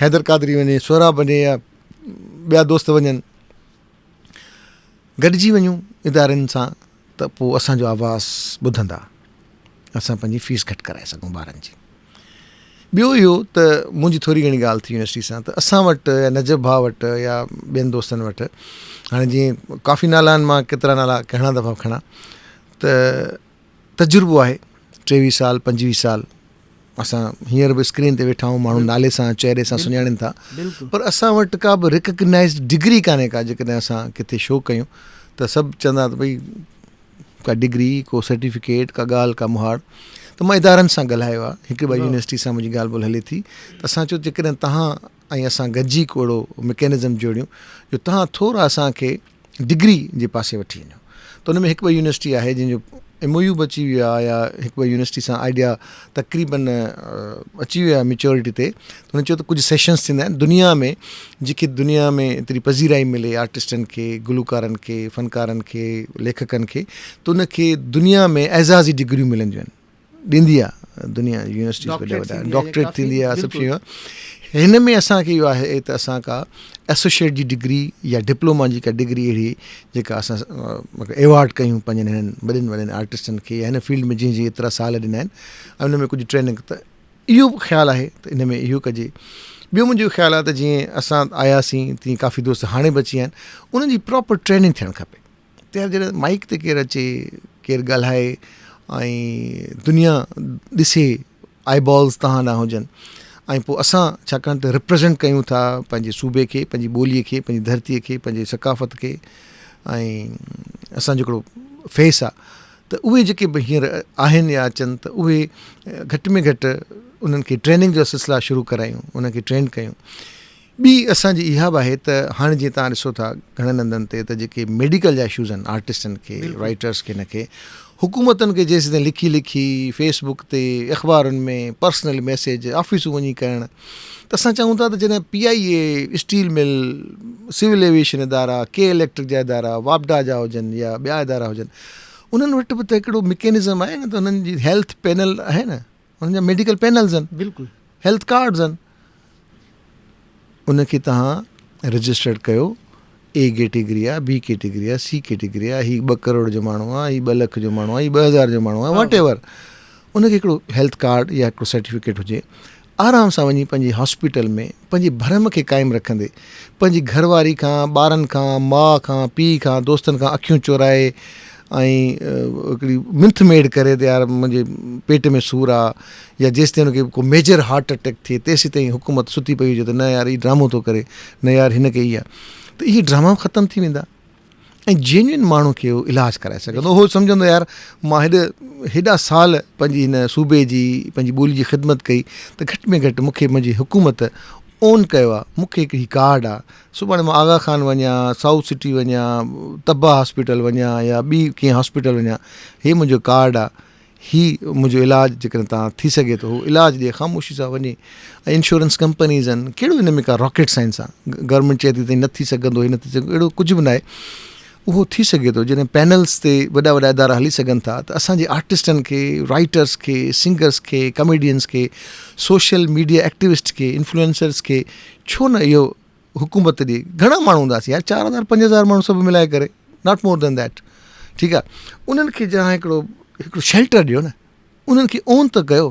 حيدر قادري وڃي سهراب وڃي يا ٻيا دوست وڃن گڏجي وڃون ادارن سان ته پوء اسان جو آواز ٻڌندا اسان پنهنجي فيس گهٽ ڪرائي سگهون ٻارن جي. ٻيو اهو ته منهنجي ٿوري گهڻي ڳالهه ٿي يونيورسٽي سان ته اسان وٽ يا نجف ڀاء وٽ يا ٻين دوستن وٽ هاڻي جيئن ڪافي نالا آهن مان ڪيترا نالا گهڻا دفعا کڻان ته تجربو آهي ٽيويهه سال پنجويهه سال اسان هينئر به اسڪرين تي ويٺا آهيون ماڻهو نالي سان چهري سان سڃاڻين ٿا پر اسان وٽ ڪا به ريڪگنائزڊ ڊگري ڪانهي ڪا جيڪڏهن اسان ڪٿي شو ڪيون ته سڀ چوندا ته ڀئي ڪا ڊگري ڪو سرٽيفڪيٽ ڪا ڳالهه ڪا مهاڙ ته مان ادارن سان ڳالهايو آهي هڪ ٻه يونيورسٽي سان منهنجي ڳالهه ٻولهه هلي ٿي ته اسان چيو جيڪڏهن توهان ۽ اسان گڏجي ڪو اهڙو مڪينزم جوڙيون جو توهان ٿورا اسان کي ڊگري جي پاسي وٺي وڃو ته ان ۾ هڪ ٻه يونيورسٽي آهي جنهن جو ايم او يو به اچي ويو آهي يا هڪ ٻه يونيورسٽي سان آئيڊيا تقريبن اچي ويو آهي ميچورٽي تي ته هن چيو ته ڪجهه سيشنس ٿيندا آهن دنيا ۾ جيڪي دنيا ۾ ايتري پذيرائي ملي آرٽسٽن کي گلوڪارن کي فنڪارن کي ليکڪن کي ته ان کي دنيا ۾ اعزازي ڊگريون ملنديون آهن ڏيندي آ دنيا جي يونيورسٽيز وڏا وڏا ڊاڪٽريٽ ٿيندي آ سڀ شيون هن ۾ اسان کي اهو آهي ته اسان ڪا ايسوشيٽ جي ڊگري يا ڊپلوما جي ڪا ڊگري اهڙي جيڪا اسان ايوارڊ ڪيون پنهنجن هنن وڏن وڏن آرٽسٽن کي يا هن فيلڊ ۾ جنهن جي ايترا سال ڏنا آهن ۽ ان ۾ ڪجهه ٽريننگ ته اهو به خيال آهي ته ان ۾ اهو ڪجي ٻيو منهنجو خيال آهي ته جيئن اسان آياسين تيئن ڪافي دوست هاڻي به اچي ويا آهن انهن جي پراپر ٽريننگ ٿيڻ کپي ته يار جڏهن مائيڪ تي ڪير اچي ڪير ڳالهائي ۽ دنيا ڏسي آئي بالز توهان ڏانهن هجن ۽ پوء اسان ڇاڪاڻ ته ريپريزنٽ ڪيون ٿا پنهنجي صوبي کي پنهنجي ٻوليء کي پنهنجي ڌرتيء کي پنهنجي ثقافت کي ۽ اسان جو هڪڙو فيس آهي ته اهي جيڪي به هينئر آهن يا اچن ته اهي گهٽ ۾ گهٽ انهن کي ٽريننگ جا سلسلا شروع ڪرايون انهن کي ٽرينڊ ڪيون ٻي اسان جي اها به آهي ته هاڻي جيئن توهان ڏسو ٿا گهڻن هنڌن تي ته جيڪي ميڊيڪل جا اشوز آهن آرٽسٽن کي رائٽرس کي هن کي حڪومتن کي جيسيتائين لکي لکي فيس بڪ تي اخبارن ۾ پرسنل ميسيج آفيسون وڃي ڪرڻ ته اسان چاهيون ٿا ته جڏهن P I A steel mill civil aviation ادارا ڪي اليڪٽرڪ جا ادارا واپڊا جا هجن يا ٻيا ادارا هجن انهن وٽ به ته هڪڙو مڪينزم آهي نه ته انهن جي هيلٿ پينل آهي نه انهن جا ميڊيڪل پينلز آهن بلڪل هيلٿ ڪارڊز آهن ان کي توهان رجسٽرڊ ڪيو اي ڪيٽيگري آ بي ڪيٽيگري آ سي ڪيٽيگري آ هي ٻه ڪروڙ جو ماڻهو آ هي ٻه لک جو ماڻهو آ هي 2000 جو ماڻهو آ واٽ ايور ان کي هڪڙو هيلٿ ڪارڊ يا هڪڙو سرٽيفڪيٽ هجي آرام سان وڃي پنهنجي هاسپيٽل ۾ پنهنجي ڀرم کي قائم رکندي پنهنجي گهر واري کان ٻارن کان ماء کان پيء کان دوستن کان اکيون چورائي ۽ هڪڙي منٿ ميڙ ڪري ته يار منهنجي پيٽ ۾ سور آ يا جيستائين هن کي ڪو ميجر هارٽ اٽيڪ ٿئي تيسيتائين حڪومت ستي پئي هجي ته نه يار هي ڊرامو ٿو ڪري نه يار هن کي هي آ ته اهي ڊراما به ختم ٿي ويندا ۽ جينوئن ماڻهو کي اهو علاج ڪرائي سگهندو اهو سمجهندو يار مان هيڏ هيڏا سال پنهنجي هن صوبي جي پنهنجي ٻولي جي خدمت ڪئي ته گهٽ ۾ گهٽ مونکي منهنجي حڪومت اون ڪيو آ مونکي هڪ هي ڪارڊ آ سڀاڻي مان آغا خان وڃان سائوٿ سٽي وڃان طبه هاسپيٽل وڃان يا ٻي ڪنهن هاسپيٽل وڃان هي منهنجو ڪارڊ آ هي منهنجو علاج جيڪڏهن تان ٿي سگهي ٿو هو علاج ڏي خاموشي سان وڃي ۽ انشورنس ڪمپنيز آهن ڪهڙو ان ۾ ڪا راڪيٽ سائنس آ گورنمينٽ چئي ٿي ته نه ٿي سگهندو هي نه ٿي سگهندو اهڙو ڪجهه به ناهي اهو ٿي سگهي ٿو جڏهن پينلز تي وڏا وڏا ادارا هلي سگهن ٿا ته اسان جي آرٽسٽن کي رائٽرس کي سنگرس کي ڪميڊينس کي سوشل ميڊيا ايڪٽيوسٽ کي انفلوئنسرس کي ڇو نه اهو حڪومت ڏي گهڻا ماڻهو هونداسين يار 4000 5000 ماڻهو سڀ ملائي ڪري not more دين that ٺيڪ آ انهن کي جهان هڪڙو هڪڙو شيلٽر ڏيو نه انهن کي اون ته ڪيو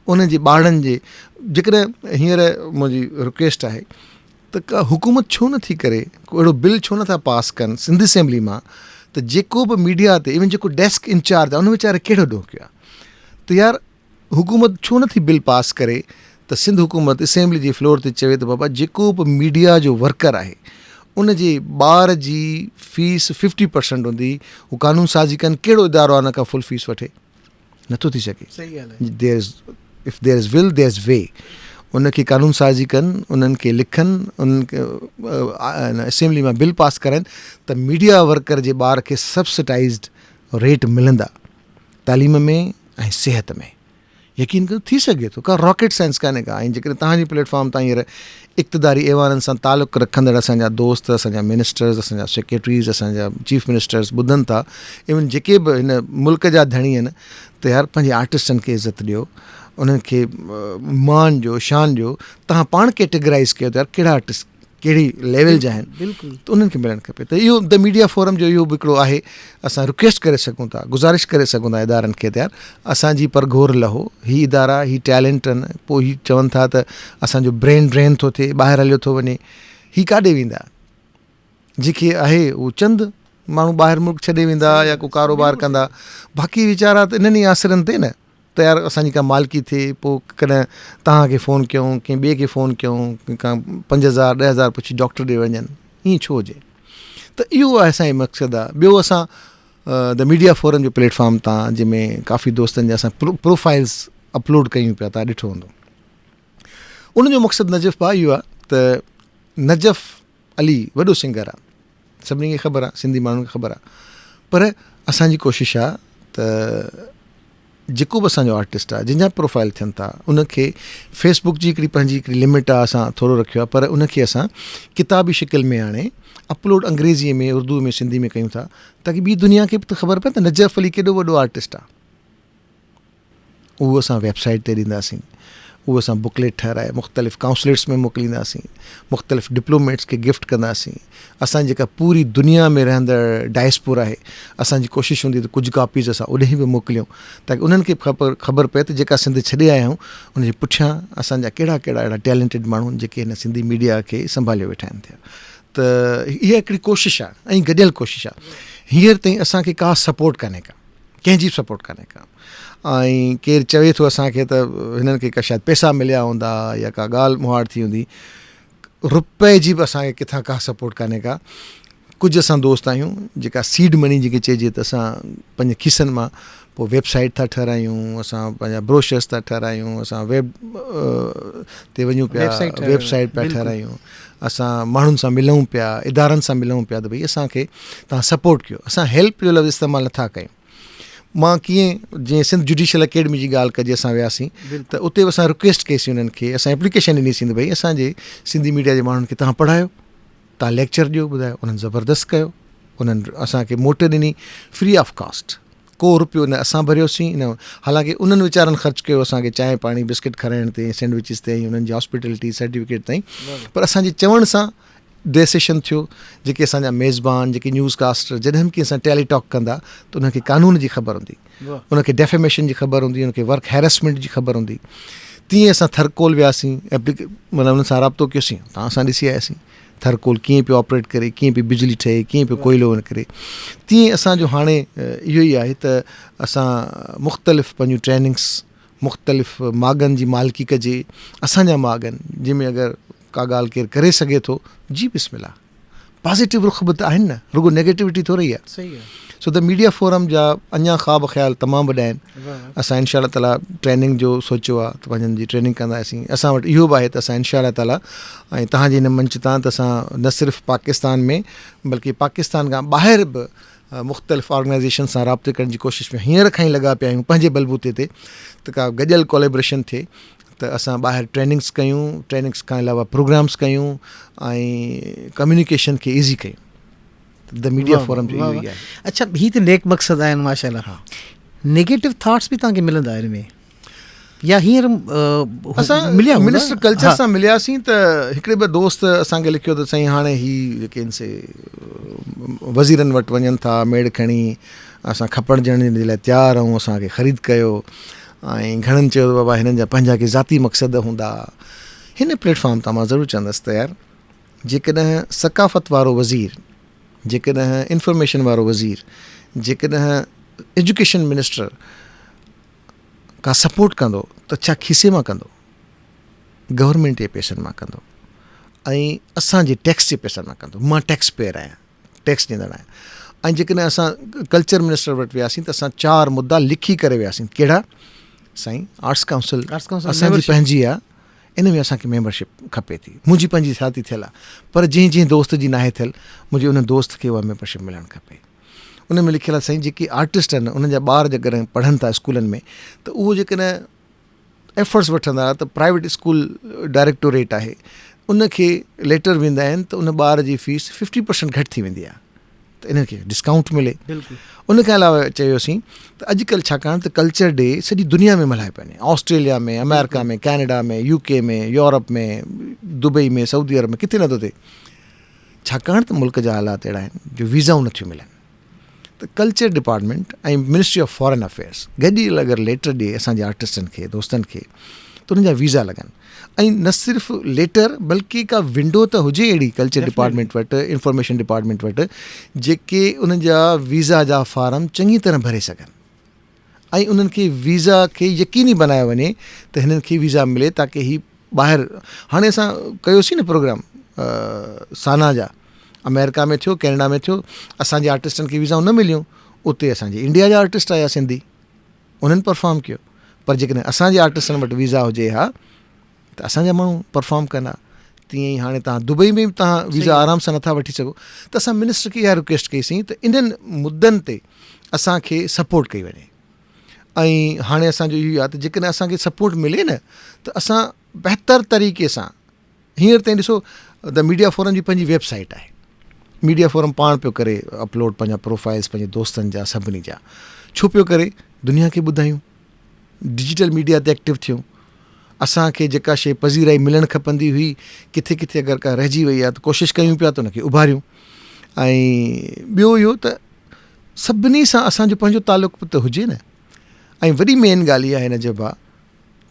انهن جي ٻارڙن جي جيڪڏهن هينئر منهنجي رڪويسٽ آهي ته ڪا حڪومت ڇو نٿي ڪري ڪو اهڙو بل ڇو نٿا پاس ڪن سنڌ اسيمبلي مان ته جيڪو به ميڊيا تي ايون جيڪو ڊيسڪ انچارج آهي ان ويچاري ڪهڙو ڏوهه ڪيو آهي ته يار حڪومت ڇو نٿي بل پاس ڪري ته سنڌ حڪومت اسيمبلي جي فلور تي چوي ته بابا جيڪو به ميڊيا جو ورڪر آهي ان جي ٻار جي فيس ففٽي پرسنٽ هوندي هو قانون سازي ڪن ڪهڙو ادارو آهي ان کان فل فيس وٺي نٿو ٿي سگهي there is if there is will there is way ان کي قانون سازي ڪن انهن کي لکن انهن کي اسيمبلي مان بل پاس ڪرائن ته ميڊيا ورڪر جي ٻار کي سبسڊائزڊ ريٽ ملندا تعليم ۾ ۽ صحت ۾ يقين ڪيو ٿي سگهي ٿو ڪا راڪيٽ سائنس ڪانهي ڪا ۽ جيڪڏهن توهان جي پليٽ فارم تان هينئر اقتداري ايوانن سان تعلق رکندڙ اسان جا دوست اسان جا منسٽرز اسان جا سيڪريٽريز اسان جا چيف منسٽرز ٻڌن ٿا ايون جيڪي به هن ملڪ جا ڌڻي آهن ته يار پنهنجي آرٽسٽن کي عزت ڏيو انهن کي مان ڏيو شان ڏيو توهان پاڻ ڪيٽيگرائز ڪيو ته يار ڪهڙا آرٽسٽ ڪهڙي ليول جا آهن بلڪل ته انهن کي ملڻ کپي ته اهو the media forum جو اهو به هڪڙو آهي اسان رڪويسٽ ڪري سگهون ٿا گذارش ڪري سگهون ٿا ادارن کي ته يار اسان جي پرگهور لهو هي ادارا هي ٽيلنٽ آهن پوء هي چون ٿا ته اسان جو برين ڊرين ٿو ٿئي ٻاهر هليو ٿو وڃي هي ڪاڏي ويندا جيڪي آهي اهو چند ماڻهو ٻاهر ملڪ ڇڏي ويندا يا ڪو ڪاروبار ڪندا باقي ويچارا ته انهن ئي آسرن تي نه ته يار اسان جي ڪا مالڪي ٿئي پوء ڪڏهن توهان کي فون ڪيون ڪنهن ٻئي کي فون ڪيون ڪا 5000 10000 پڇي ڊاڪٽر ڏي وڃن ائين ڇو هجي ته اهو اسان جو مقصد آهي ٻيو اسان the media forum جو پليٽ فارم تان جنهن ۾ ڪافي دوستن جا اسان پروفائلز اپلوڊ ڪيون پيا تان ڏٺو هوندو ان جو مقصد نجف ڀاء اهو آهي ته نجف علي وڏو سنگر آهي سڀني کي خبر آهي سنڌي ماڻهن کي خبر آهي پر اسانجي ڪوشش آهي ته جيڪو به اسانجو آرٽسٽ آهي جنهن جا پروفائل ٿين ٿا ان کي فيس بڪ جي هڪڙي پنهنجي هڪڙي لمٽ آهي اسان ٿورو رکيو آهي پر ان کي اسان ڪتابي شڪل ۾ آڻي اپلوڊ انگريزي ۾ اردو ۾ سنڌي ۾ ڪيون ٿا تاڪي ٻي دنيا کي به ته خبر پئي ته نجف علي ڪيڏو وڏو آرٽسٽ آهي اهو اسان ويب سائيٽ تي ڏينداسين، اهو اسان بڪليٽ ٺهرائي مختلف ڪائونسليٽس ۾ موڪلينداسين، مختلف ڊپلوميٽس کي گفٽ ڪنداسين، اسان جي جيڪا پوري دنيا ۾ رهندڙ ڊائسپورا آهي اسان جي ڪوشش هوندي ته ڪجهه ڪاپيز اسان اوڏانهن به موڪليون تاڪه انهن کي به خبر پئي ته جيڪا سنڌ ڇڏي آيا آهيون ان جي پٺيان اسان جا ڪهڙا ڪهڙا اهڙا ٽيلنٽيڊ ماڻهو آهن جيڪي هن سنڌي ميڊيا کي سنڀاليو ويٺا آهن ٿيا ته اها هڪڙي ڪوشش آهي ۽ گڏيل ڪوشش آهي هينئر تائين اسان کي ڪا سپورٽ ڪانهي ڪا. ڪنهن جي به سپورٽ ڪانهي ڪا ۽ ڪير چوي ٿو اسان کي ته هنن کي ڪا شايد پئسا مليا هوندا يا ڪا ڳالهه مهاڙ ٿي هوندي رپئي جي به اسان کي ڪٿان ڪا سپورٽ ڪانهي ڪا ڪجهه اسان دوست آهيون جيڪا سيڊ مني جيڪي چئجي ته اسان پنهنجي کيسن مان پوء ويب سائيٽ ٿا ٺهرايون اسان پنهنجا بروشرس ٿا ٺهرايون اسان ويب تي وڃون پيا ويب سائيٽ پيا ٺهرايون اسان ماڻهن سان ملون پيا ادارن سان ملون پيا ته ڀئي اسان کي توهان سپورٽ ڪيو اسان هيلپ جو لفظ استعمال نٿا ڪيون مان ڪيئن جيئن سنڌ جوڊيشل اڪيڊمي جي ڳالهه ڪجي اسان وياسين ته اتي به اسان رڪويسٽ ڪئيسين انهن کي اسان اپليڪيشن ڏنيسين ته ڀئي اسان جي سنڌي ميڊيا جي ماڻهن کي توهان پڙهايو توهان ليڪچر ڏيو ٻڌايو انهن زبردست ڪيو انهن اسان کي موٽ ڏني فري آف ڪاسٽ ڪو روپيو نه اسان ڀريوسين نه حالانڪه انهن ويچارن خرچ ڪيو اسان کي چانهه پاڻي بسڪٽ کارائڻ تي سينڊوچز تي ۽ انهن جي هاسپيٽلٽي سرٽيفڪيٽ تائين پر اسان جي چوڻ سان ڊي سيشن ٿيو جيڪي اسان جا ميزبان جيڪي نيوز ڪاسٽر جڏهن به ڪنهن سان ٽيلي ٽاڪ ڪندا ته انهن کي قانون جي خبر هوندي ان کي ڊيفيميشن جي خبر هوندي ان کي ورڪ هيرسمينٽ جي خبر هوندي تيئن اسان ٿرڪول وياسين معنيٰ انهن سان رابطو ڪيوسين تان اسان ڏسي آياسين ٿرڪول ڪيئن پيو آپريٽ ڪري ڪيئن پئي بجلي ٺهي ڪيئن پيو ڪوئلو ان ڪري تيئن اسان جو هاڻي اهو ئي آهي ته اسان مختلف پنهنجون ٽريننگس مختلف ماڳن جي مالڪي ڪجي اسان جا ماڳ آهن جنهن ۾ اگر ڪا ڳالهه ڪير ڪري سگهي ٿو جي بسم الله پازيٽو رخ به ته آهن نه رڳو نيگيٽوٽي ٿوري ئي آهي سو ته ميڊيا فورم جا اڃا خواب خيال تمام وڏا آهن اسان انشاء الله تعالي ٽريننگ جو سوچيو آهي ته پنهنجن جي ٽريننگ ڪنداسين اسان وٽ اهو به آهي ته اسان انشاء الله تعالي ۽ تهان جي هن منچ تان ته اسان نه صرف پاڪستان ۾ بلڪه پاڪستان کان ٻاهر به مختلف آرگنائزيشن سان رابطي ڪرڻ جي ڪوشش ۾ هينئر کان ئي لڳا پيا آهيون پنهنجي بلبوتي تي ته ڪا گڏيل ڪوليبريشن ٿئي ته اسان ٻاهر ٽريننگس ڪيون ٽريننگس کان علاوه پروگرامس ڪيون ۽ ڪميونيڪيشن کي ايزي ڪيون the media forum جو اهو ئي آهي. اڇا هي ته نيڪ مقصد آهن ماشاء الله نيگيٽو ٿاٽس به توهان کي ملندا آهن ۾ يا هينئر اسان مليا منسٽر ڪلچر سان ملياسين ته هڪڙي ٻه دوست اسان کي لکيو ته سائين هاڻي هي جيڪي ان سي وزيرن وٽ وڃن ٿا ميڙ کڻي اسان کپڻجڻ جي لاء تيار آهيون اسان کي خريد ڪيو ۽ گهڻن چيو ته بابا هنن جا پنهنجا ڪي ذاتي مقصد هوندا. هن پليٽ فارم تان مان ضرور چوندس ته يار جيڪڏهن ثقافت وارو وزير، جيڪڏهن انفارميشن وارو وزير، جيڪڏهن ايجوڪيشن منسٽر ڪا سپورٽ ڪندو ته ڇا کيسي مان ڪندو؟ گورنمينٽ جي پئسن مان ڪندو ۽ اسان جي ٽيڪس جي پئسن مان ڪندو. مان ٽيڪس پيئر آهيان. ٽيڪس ڏيندڙ آهيان ۽ جيڪڏهن اسان ڪلچر منسٽر وٽ وياسين ته اسان چار مدا لکي ڪري وياسين ڪهڙا سائين آرٽس ڪائونسل اسان جي پنهنجي آهي ان ۾ اسان کي ميمبرشپ کپي ٿي منهنجي پنهنجي ذاتي ٿيل آهي پر جنهن جنهن دوست جي ناهي ٿيل منهنجي ان دوست کي اها ميمبرشپ ملڻ کپي ان ۾ لکيل آهي سائين جيڪي آرٽسٽ آهن انهن جا ٻار جيڪڏهن پڙهن ٿا اسڪولن ۾ ته اهو جيڪڏهن ايفرٽس وٺندا ته پرائيويٽ اسڪول ڊائريڪٽوريٽ آهي ان کي ليٽر ويندا آهن ته ان ٻار جي فيس ففٽي پرسنٽ گهٽ ٿي ويندي آهي ته انهن کي ڊسڪائونٽ ملي. ان کان علاوه چيوسين ته اڄڪلهه ڇاڪاڻ ته ڪلچر ڊي سڄي دنيا ۾ ملهايو پيو وڃي، Australia ۾، America ۾، Canada ۾، U K ۾، Europe ۾، Dubai ۾، Saudi عرب ۾ ڪٿي نٿو ٿئي. ڇاڪاڻ ته ملڪ جا حالات اهڙا آهن جو ويزائون نٿيون ملن ته culture department ۽ ministry of foreign affairs گڏيل اگر ليٽر ڏئي اسان جي آرٽسٽن کي دوستن کي ته انهن جا ويزا لڳن ۽ نه صرف ليٽر بلڪه ڪا ونڊو ته هجي اهڙي ڪلچر ڊپارٽمينٽ وٽ انفارميشن ڊپارٽمينٽ وٽ جيڪي انهن جا ويزا جا فارم چڱي طرح ڀري سگهن ۽ انهن کي ويزا کي يقيني بنايو وڃي ته هنن کي ويزا ملي تاڪه هي ٻاهر هاڻي اسان ڪيوسين نه پروگرام سانا جا آمريڪا ۾ ٿيو ڪينيڊا ۾ ٿيو اسانجي آرٽسٽن کي ويزائون نه مليون اتي اسانجي انڊيا جا آرٽسٽ آيا سنڌي انهن پرفارم ڪيو پر جيڪڏهن اسانجي آرٽسٽن وٽ ويزا هجي ها ته اسان جا ماڻهو پرفارم ڪن ها تيئن ئي هاڻي تهان دبئي ۾ به تهان ويزا آرام سان نٿا وٺي سگهو ته اسان منسٽر کي اها رڪويسٽ ڪئي سين ته انهن مدن تي اسان کي سپورٽ ڪئي وڃي ۽ هاڻي اسان جو اهو آهي ته جيڪڏهن اسان کي سپورٽ ملي نه ته اسان بهتر طريقي سان هينئر تائين ڏسو ته ميڊيا فورم جي پنهنجي ويب سائيٽ آهي ميڊيا فورم پاڻ پيو ڪري اپلوڊ پنهنجا پروفائلس پنهنجي دوستن جا سڀني جا ڇو پيو ڪري دنيا کي ٻڌايون ڊجيٽل ميڊيا تي ايڪٽو ٿيون اسان کي جيڪا شيء پذيرائي ملڻ کپندي هئي ڪٿي ڪٿي اگر ڪا رهجي وئي آهي ته ڪوشش ڪيون پيا ته ان کي اڀاريون ۽ ٻيو اهو ته سڀني سان اسانجو پنهنجو تعلق به ته هجي نه ۽ وڏي مين ڳالهه اها آهي نجب ڀاء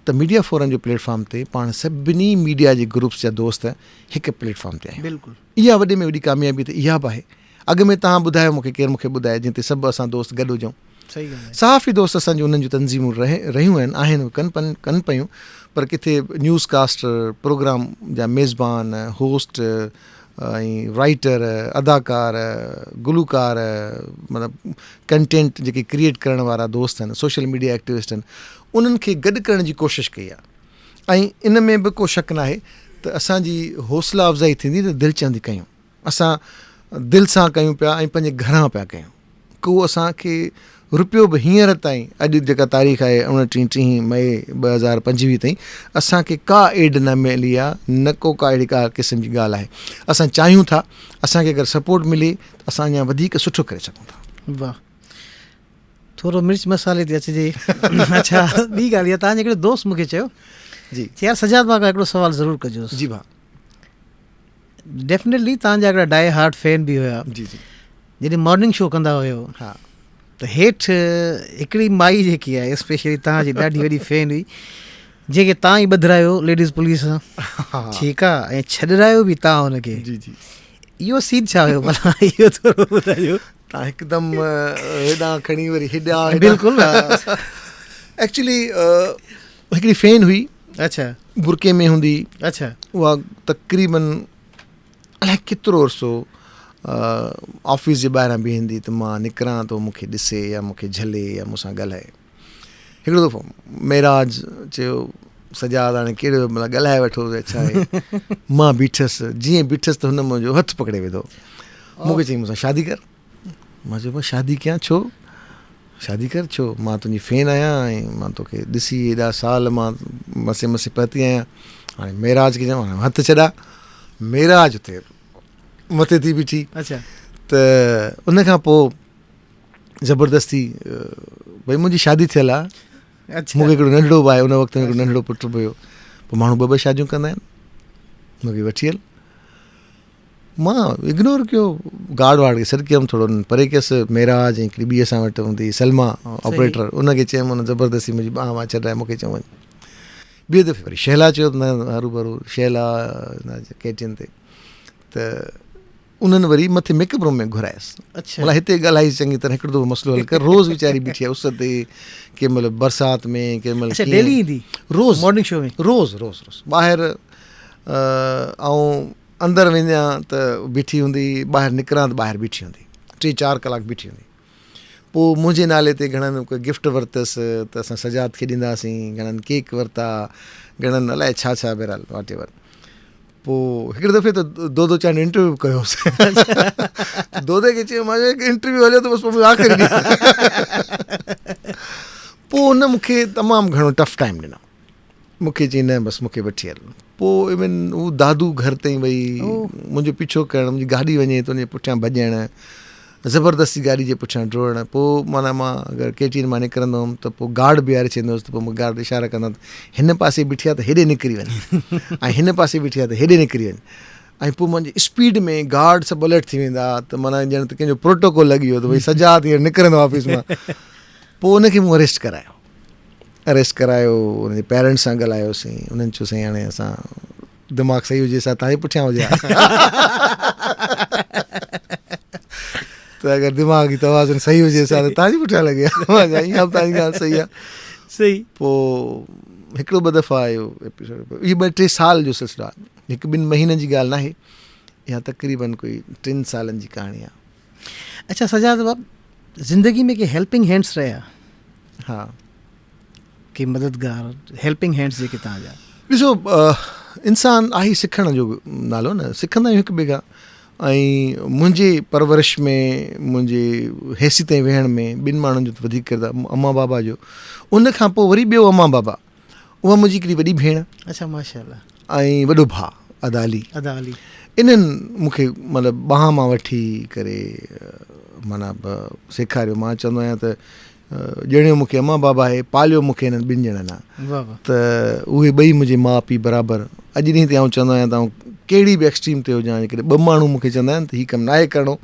ته ميڊيا فورم جو پليٽ فارم تي پاڻ سڀني ميڊيا جي گروپس جا دوست هڪ پليٽ فارم تي آهيون بلڪل اها وڏي ۾ وڏي ڪاميابي ته اها به آهي اڳ ۾ توهان ٻڌايو مونکي ڪير مونکي ٻڌائي جنهن تي سڀ اسان دوست گڏ هجون صحافي دوست اسان جون انهن جون تنظيمون رهيون آهن آهن ڪن پن ڪن پيون پر ڪٿي نيوز ڪاسٽر پروگرام جا ميزبان هوسٽ ۽ رائيٽر اداڪار گلوڪار مطلب ڪنٽينٽ جيڪي ڪريئيٽ ڪرڻ وارا دوست آهن سوشل ميڊيا ايڪٽوسٽ آهن انهن کي گڏ ڪرڻ جي ڪوشش ڪئي آهي ۽ ان ۾ به ڪو شڪ ناهي ته اسان جي حوصلا افزائي ٿيندي ته دل چوندي ڪيون اسان دل سان ڪيون پيا ۽ پنهنجي گهران پيا ڪيون ڪو اسان کي روپيو به هينئر تائين اڄ جيڪا تاريخ آهي اڻٽيهين ٽيهين مئي 2025 تائين اسان کي ڪا ايڊ نه ملي آهي نه ڪو ڪا اهڙي ڪا قسم جي ڳالهه آهي اسان چاهيون ٿا اسان کي اگر سپورٽ ملي ته اسان اڃا وڌيڪ سٺو ڪري سگهون ٿا. واھ ٿورو مرچ مصالحي تي اچجي اڇا ٻي ڳالهه اها توهان جي هڪڙي دوست مونکي چيو جي چي يار سجاد ڀاء کان هڪڙو سوال ضرور ڪجوس جي ڀاء ڊيفنيٽلي توهان جا هڪڙا ڊائي هارڊ فين به هيا جي جي جڏهن مارننگ شو ڪندا هيو ها ته هيٺ هڪڙي مائي جيڪي آهي اسپيشلي توهان جي ڏاڍي وڏي فين هئي جنهن کي توهان ئي ٻڌرايو ليڊيز پوليس سان ٺيڪ آ ۽ ڇڏرايو به توهان هن کي جي جي اهو سين ڇا هيو ڀلا اهو ٿورو ٻڌايو توهان هڪدم هيڏانهن کڻي وري هيڏانهن بلڪل ايڪچولي هڪڙي فين هئي اڇا برقعي ۾ هوندي اڇا اها تقريبن الائي ڪيترو عرصو آفيس جي ٻاهران بيهندي ته مان نڪران ته مون کي ڏسي يا مون کي جهلي يا مون سان ڳالهائي هڪڙو دفعو معراج چيو سجاد هاڻي ڪهڙو مطلب ڳالهائي وٺو ڇا آهي مان بيٺس جيئن بيٺس ته هن منهنجو هٿ پڪڙي وڌو مون کي چئي مون سان شادي ڪر مان چيو شادي ڪيان ڇو شادي ڪر ڇو مان تنهنجي فين آهيان ۽ مان توکي ڏسي ايڏا سال مان مسي مسي پهتي آهيان هاڻي معراج کي چيم هاڻي هٿ ڇڏا معراج اتي مٿي ٿي بيٺي اچھا ته ان کان پوء زبردستي ڀئي منهنجي شادي ٿيل آهي اچھا مونکي هڪڙو ننڍڙو به آهي ان وقت ۾ هڪڙو ننڍڙو پٽ به هيو پوء ماڻهو ٻه ٻه شاديون ڪندا آهن مونکي وٺي هل مان اگنور ڪيو گارڊ وارڊ کي سڏ ڪيم ٿورو پري ڪيس معراج ۽ هڪڙي ٻي اسان وٽ هوندي سلما آپريٽر ان کي چيم ان زبردستي منهنجي ٻانهن مان ڇڏائي مونکي چيو وڃ ٻئي دفعي وري شهلا چيو نه هرو ڀرو شهلا ڪيٽين تي ته انهن وري مٿي ميڪ اپ روم ۾ گهرايس اچھا مطلب هتي ڳالهائي چڱي طرح هڪڙو دفعو مسئلو حل ڪر روز ويچاري بيٺي آهي اس تي ڪنهن مهل برسات ۾ ڪنهن مهل اچھا ڊيلي ايندي روز مارننگ شو ۾ روز روز روز ٻاهر آئون اندر وڃان ته بيٺي هوندي هئي، ٻاهر نڪران ته ٻاهر بيٺي هوندي هئي. ٽي چار ڪلاڪ بيٺي هوندي هئي. پوء منهنجي نالي تي گهڻن گفٽ ورتس ته اسان سجاد کي ڏينداسين، گهڻن ڪيڪ ورتا، گهڻن الائي ڇا ڇا بهرحال واٽ ايور. پوء هڪڙي دفعي ته دودو چانڊيو انٽرويو به ڪيو هوس. دودي کي چيو مان چيو انٽرويو هليو ته بس پوء منهنجو آخري ڏينهن. پوء هن مون کي تمام گهڻو ٽف ٽائيم ڏنو. مون کي چيائين نه بس مون کي وٺي هل. پوء ايون هو دادو گهر تائين وئي منهنجو پيڇو ڪرڻ منهنجي گاڏي وڃي ته ان جي پٺيان ڀڄڻ زبردستي گاڏي جي پٺيان ڊوڙڻ پوء معنيٰ مان اگر ڪي ٽي اين مان نڪرندو هوم ته پوء گارڊ بيهاري ڇڏيندو هوس ته پوء مون کي گارڊ اشارا ڪندا ته هن پاسي بيٺي آ ته هيڏي نڪري وڃ ۽ هن پاسي بيٺي آ ته هيڏي نڪري وڃ ۽ پوء منهنجي اسپيڊ ۾ گارڊ سڀ الرٽ ٿي ويندا ته معنيٰ ڄڻ ته ڪنهن جو پروٽوڪول لڳي ويو ته ڀئي سجاد هينئر نڪرندو آفيس مان پوء ان کي مون اريسٽ ڪرايو اريسٽ ڪرايو ان جي پيرنٽس سان ڳالهايوسين انهن چيو سائين هاڻي اسان دماغ صحيح هجي سا تنهنجي پٺيان هجي ها ته اگر دماغ جي توازن صحيح هجي سا ته تنهنجي پٺيان لڳي ها اها به تنهنجي ڳالهه صحيح آهي صحيح پوء هڪڙو ٻه دفعا اهو ايپيسوڊ اهي ٻه ٽي سال جو سلسلو آهي هڪ ٻن مهينن جي ڳالهه ناهي اها تقريبن ڪوئي ٽن سالن جي ڪهاڻي آهي اڇا سجاد باب زندگي ۾ ڪي هيلپنگ هينڊس رهيا ها ڪي مددگار هيلپنگ هينڊس جيڪي توهان جا. ڏسو انسان آهي سکڻ جو نالو نه سکندا آهيون هڪ ٻئي کان ۽ منهنجي پرورش ۾ منهنجي هيسي تائين ويهڻ ۾ ٻن ماڻهن جو وڌيڪ ڪردار امان بابا جو ان کان پوء وري ٻيو امان بابا اها منهنجي هڪڙي وڏي ڀيڻ اڇا ماشاءالله ۽ وڏو ڀاء ادا علي ادا علي انهن مون کي مطلب ٻانهن مان وٺي ڪري معنيٰ سيکاريو مان چوندو آهيان ته ڄڻيو مون کي امان بابا آهي، پاليو مون کي هنن ٻن ڄڻن آ. ته اهي ٻئي منهنجي ماء پيء برابر. اڄ ڏينهن تائين آئون چوندو آهيان ته آئون ڪهڙي به ايڪسٽريم تي هجان جيڪڏهن ٻه ماڻهو مون کي چوندا آهن ته هي ڪم ناهي ڪرڻو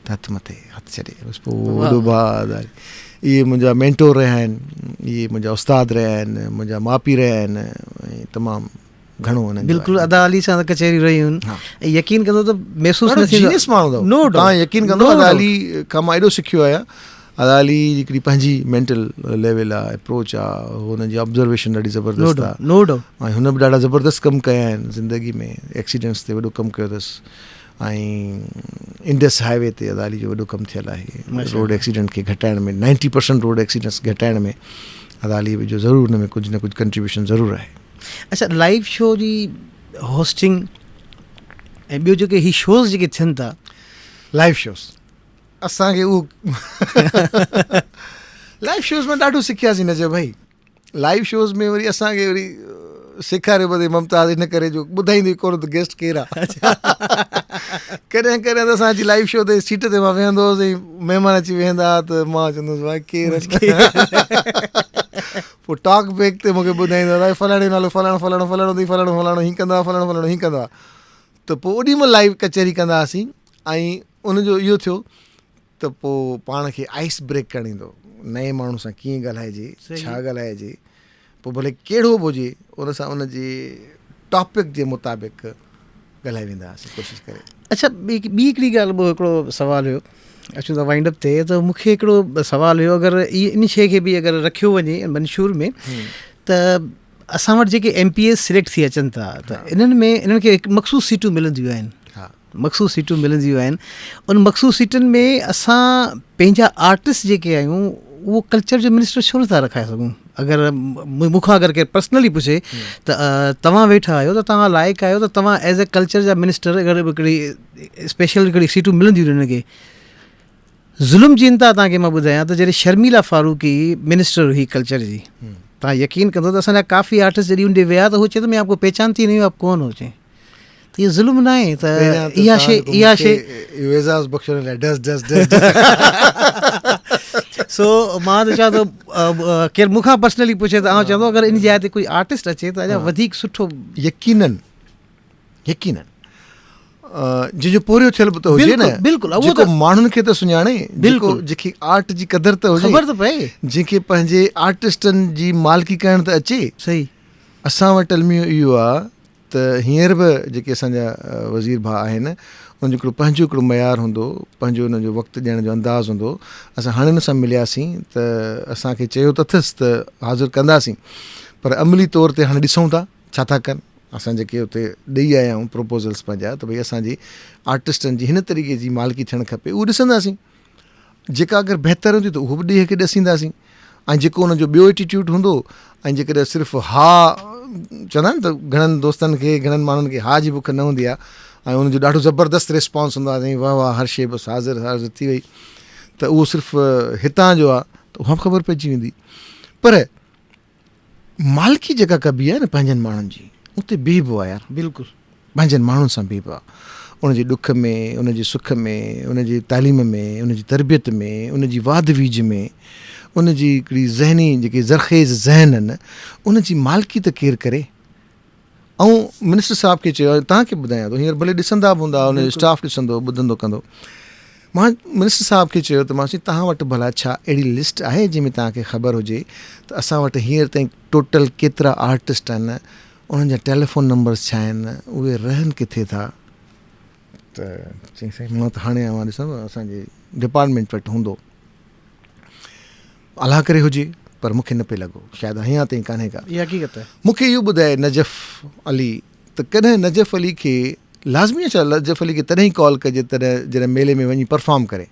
ته هٿ مٿي هٿ ڇڏي بس پوء وڏو ڀاء اهي منهنجا مينٽور رهيا آهن اهي منهنجا استاد رهيا آهن منهنجا ماء پيء رهيا آهن ۽ تمام گهڻو انهن جو بلڪل ادا علي سان ته ڪچهريون رهيون آهن ۽ يقين ڪندو ته محسوس نه ٿيندو جينيس ماڻهو اٿو نو توهان يقين ڪندو ادا علي کان مان ايڏو سکيو آهيان ادا علي جي هڪڙي پنهنجي مينٽل ليول آ اپروچ آ هن جي آبزرويشن ڏاڍي زبردست آ نو ڊائوٽ ۽ هن به ڏاڍا زبردست ڪم ڪيا آهن زندگي ۾ ايڪسيڊنٽس تي وڏو ڪم ڪيو اٿس ۽ انڊس هاء وي تي ادا علي جو وڏو ڪم ٿيل آهي روڊ ايڪسيڊنٽ کي گهٽائڻ ۾ 90% روڊ ايڪسيڊنٽس گهٽائڻ ۾ ادا علي جو ضرور ان ۾ ڪجهه نه ڪجهه ڪنٽريبيوشن ضرور آهي اڇا لائيو شو جي هوسٽنگ ۽ ٻيو جيڪي هي شوز جيڪي ٿين ٿا لائيو شوز اسان کي اهو لائيو شوز ۾ ڏاڍو سکياسين نجف ڀائي لائيو شوز ۾ وري اسان کي وري سيکاريو پئي ممتاز ان ڪري جو ٻڌائيندو ئي ڪونه ته گيسٽ ڪير آ ڪڏهن ڪڏهن ته اسان اچي لائيو شو تي سيٽ تي مان ويهندو هوس ۽ مهمان اچي ويهندا هئا ته مان چوندو هوس ڀائي ڪير پوء ٽاڪ بيڪ تي مونکي ٻڌائيندو هو فلاڻي جو نالو فلاڻو فلاڻو فلاڻو اٿئي فلاڻو فلاڻو هيئن ڪندو آهي فلاڻو فلاڻو هيئن ڪندو آهي ته پوء اوڏي مهل لائيو ڪچهري ڪندا هئاسين ۽ ان جو اهو ٿيو ته پوء پاڻ کي آئس بريڪ ڪرڻ ايندو نئين ماڻهو سان ڪيئن ڳالهائجي ڇا ڳالهائجي پوء ڀلي ڪهڙو به هجي ان سان ان جي ٽاپڪ جي مطابق ڳالهائي ويندا هئاسين ڪوشش ڪري. اڇا ٻي هڪڙي ڳالهه ٻيو هڪڙو سوال هيو اچون ٿا وائنڊ اپ تي ته مون کي هڪڙو سوال هيو اگر ان شيء کي به اگر رکيو وڃي منشور ۾ ته اسان وٽ جيڪي ايم پي ايز سليڪٽ ٿي اچن ٿا ته انهن ۾ انهن کي هڪ مخصوص سيٽون ملنديون آهن مخصوص سيٽون ملنديون آهن ان مخصوص سيٽن ۾ اسان پنهنجا آرٽسٽ جيڪي آهيون اهو ڪلچر جو منسٽر ڇو نٿا رکائي سگهون اگر مون کان اگر ڪير پرسنلي پڇي ته توهان ويٺا آهيو ته توهان لائق آهيو ته توهان ايز اي ڪلچر جا منسٽر اگر هڪڙي اسپيشل هڪڙي سيٽون ملنديون هنن کي ظلم جي انتها توهان کي مان ٻڌايان ته جڏهن شرميلا فاروقي منسٽر هئي ڪلچر جي توهان يقين ڪندو ته اسان جا ڪافي آرٽسٽ جڏهن ان ڏي ويا ته هو چئي ٿو مين آپ ڪو پهچانتي نهي هون آپ ڪون هو چئي ته اهو ظلم ناهي ته اها شي اها شي اهو اعزاز بخشڻ لاء ڊس ڊس ڊس سو مان ته چوان ٿو ڪير مون کان پرسنلي پڇي ته آئون چوان ٿو اگر ان جاء تي ڪوئي آرٽسٽ اچي ته اڃا وڌيڪ سٺو يقينن يقينن جنهن جو پورهيو ٿيل به ته هجي نه بلڪل جيڪو ماڻهن کي ته سڃاڻي جيڪو جنهن کي آرٽ جي قدر ته هجي خبر ته پئي جنهن کي پنهنجي آرٽسٽن جي مالڪي ڪرڻ ته اچي صحيح اسان وٽ الميو اهو آ ته هينئر به جيڪي اسان جا وزير ڀاء آهن انهن جو هڪڙو پنهنجو هڪڙو معيار هوندو پنهنجو انهن جو وقت ڏيڻ جو انداز هوندو اسان هاڻي ان سان ملياسين ته اسان کي چيو ته اٿس ته حاضر ڪنداسين پر عملي طور تي هاڻي ڏسون ٿا ڇا ٿا ڪن اسان جيڪي اتي ڏئي آيا آهيون پروپوزلس پنهنجا ته ڀئي اسان جي آرٽسٽن جي هن طريقي جي مالڪي ٿيڻ کپي اهو ڏسنداسين جيڪا اگر بهتر هوندي ته اهو به ڏيهه کي ڏسينداسين ۽ جيڪو ان جو ٻيو ايٽيٽيوڊ هوندو ۽ جيڪڏهن صرف ها چوندا آهن ته گهڻن دوستن کي گهڻن ماڻهن کي ها جي بک نه هوندي آهي ۽ ان جو ڏاڍو زبردست ريسپانس هوندو آهي سائين واهه واهه هر شيء بس حاضر حاضر ٿي وئي ته اهو صرف هتان جو آهي ته اها به خبر پئجي ويندي پر مالڪي جيڪا ڪبي آهي نه پنهنجن ماڻهن جي اتي بيهبو آهي يار بلڪل پنهنجن ماڻهن سان بيهبو آهي ان جي ڏک ۾، ان جي سک ۾، ان جي تعليم ۾، ان جي تربيت ۾، ان جي واڌ ويجهه ۾، ان جي هڪڙي ذهني جيڪي زرخيز ذهن آهن، ان جي مالڪي ته ڪير ڪري؟ آئون منسٽر صاحب کي چيو ۽ توهان کي به ٻڌايان ٿو، هينئر ڀلي ڏسندا به هوندا، ان جو اسٽاف ڏسندو، ٻڌندو ڪندو. مان منسٽر صاحب کي چيو ته مان سائين توهان وٽ ڀلا ڇا اهڙي لسٽ آهي جنهن ۾ توهان کي خبر هجي ته اسان وٽ هينئر تائين ٽوٽل ڪيترا آرٽسٽ آهن، انهن جا ٽيليفون نمبرز ڇا آهن، اهي رهن ڪٿي ٿا؟ ته چيائين سائين مان ته هاڻي اوهان ڏسندو اسان جي ڊپارٽمينٽ وٽ هوندو. الله ڪري هجي پر مون کي نه پئي لڳو شايد اڃا تائين ڪانهي ڪا. اها حقيقت آهي. مون کي اهو ٻڌائي نجف علي ته ڪڏهن نجف علي کي لازمي آهي ڇا نجف علي کي تڏهن ئي ڪال ڪجي تڏهن جڏهن ميلي ۾ وڃي پرفارم ڪري.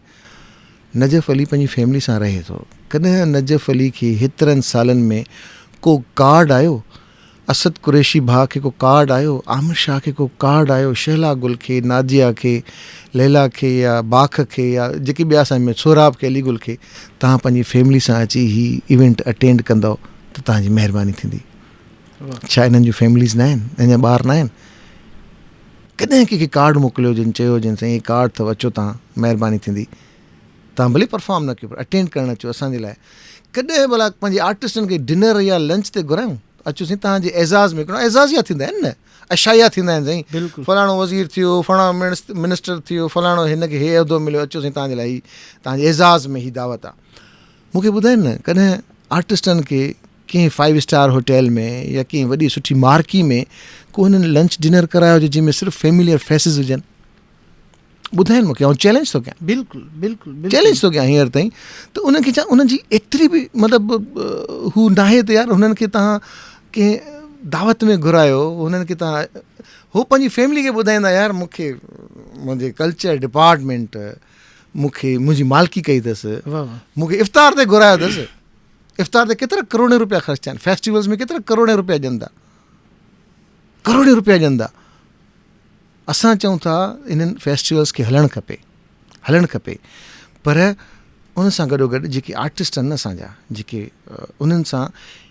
نجف علي پنهنجي فيملي سان رهي ٿو. ڪڏهن نجف علي کي هيترن سالن ۾ ڪو ڪارڊ آيو؟ اسد قريشي ڀاء کي ڪو ڪارڊ آيو؟ عامر شاهه کي ڪو ڪارڊ آيو؟ شهلا گل کي، ناديه کي، ليلا کي يا باک کي يا جيڪي ٻيا اسان ۾ سهراب کي علي گل کي توهان پنهنجي فيملي سان اچي هي ايونٽ اٽينڊ ڪندؤ ته توهان جي مهرباني ٿيندي. ڇا انهن جون فيمليز ناهن؟ انهن جا ٻار ناهن؟ ڪڏهن ڪنهن کي ڪارڊ موڪليو هجن چيو هجن سائين هي ڪارڊ اٿو اچو توهان مهرباني ٿيندي توهان ڀلي پرفارم نه ڪيو پر اٽينڊ ڪرڻ اچو اسان جي لاء ڪڏهن ڀلا پنهنجي آرٽسٽن کي ڊنر يا لنچ تي گهرايون اچو سائين توهان جي اعزاز ۾ هڪڙو اعزازيا ٿيندا آهن نه اشايا ٿيندا آهن سائين بلڪل فلاڻو وزير ٿيو فلاڻو منسٽر ٿيو فلاڻو هن کي هي عهدو مليو اچو سائين توهان جي لاء هي توهان جي اعزاز ۾ هي دعوت آهي مون کي ٻڌائين نه ڪڏهن آرٽسٽن کي ڪنهن فائيو اسٽار هوٽل ۾ يا ڪنهن وڏي سٺي مارڪي ۾ ڪو هنن لنچ ڊنر ڪرايو هجي جنهن ۾ صرف فيمليئر فيسز هجن ٻڌائين مونکي آئون چئلينج ٿو ڪيان بلڪل بلڪل چئلينج ٿو ڪيان هينئر تائين ته انهن کي ڇا انهن جي ايتري به مطلب هو ناهي ته يار هنن کي تهان ڪنهن دعوت ۾ گهرايو هنن کي تهان هو پنهنجي فيملي کي ٻڌائيندا يار مونکي منهنجي ڪلچر ڊپارٽمينٽ مونکي منهنجي مالڪي ڪئي اٿس مونکي افطار تي گهرايو اٿس افطار تي ڪيترا ڪروڙين روپيا خرچ ٿيا آهن فيسٽيولز ۾ ڪيترا ڪروڙين روپيا ڏين ٿا ڪروڙين روپيا ڏين ٿا اسان چئون ٿا انهن فيسٽيولز کي هلڻ کپي هلڻ کپي پر ان سان گڏو گڏ جيڪي آرٽسٽ آهن اسان جا جيڪي انهن سان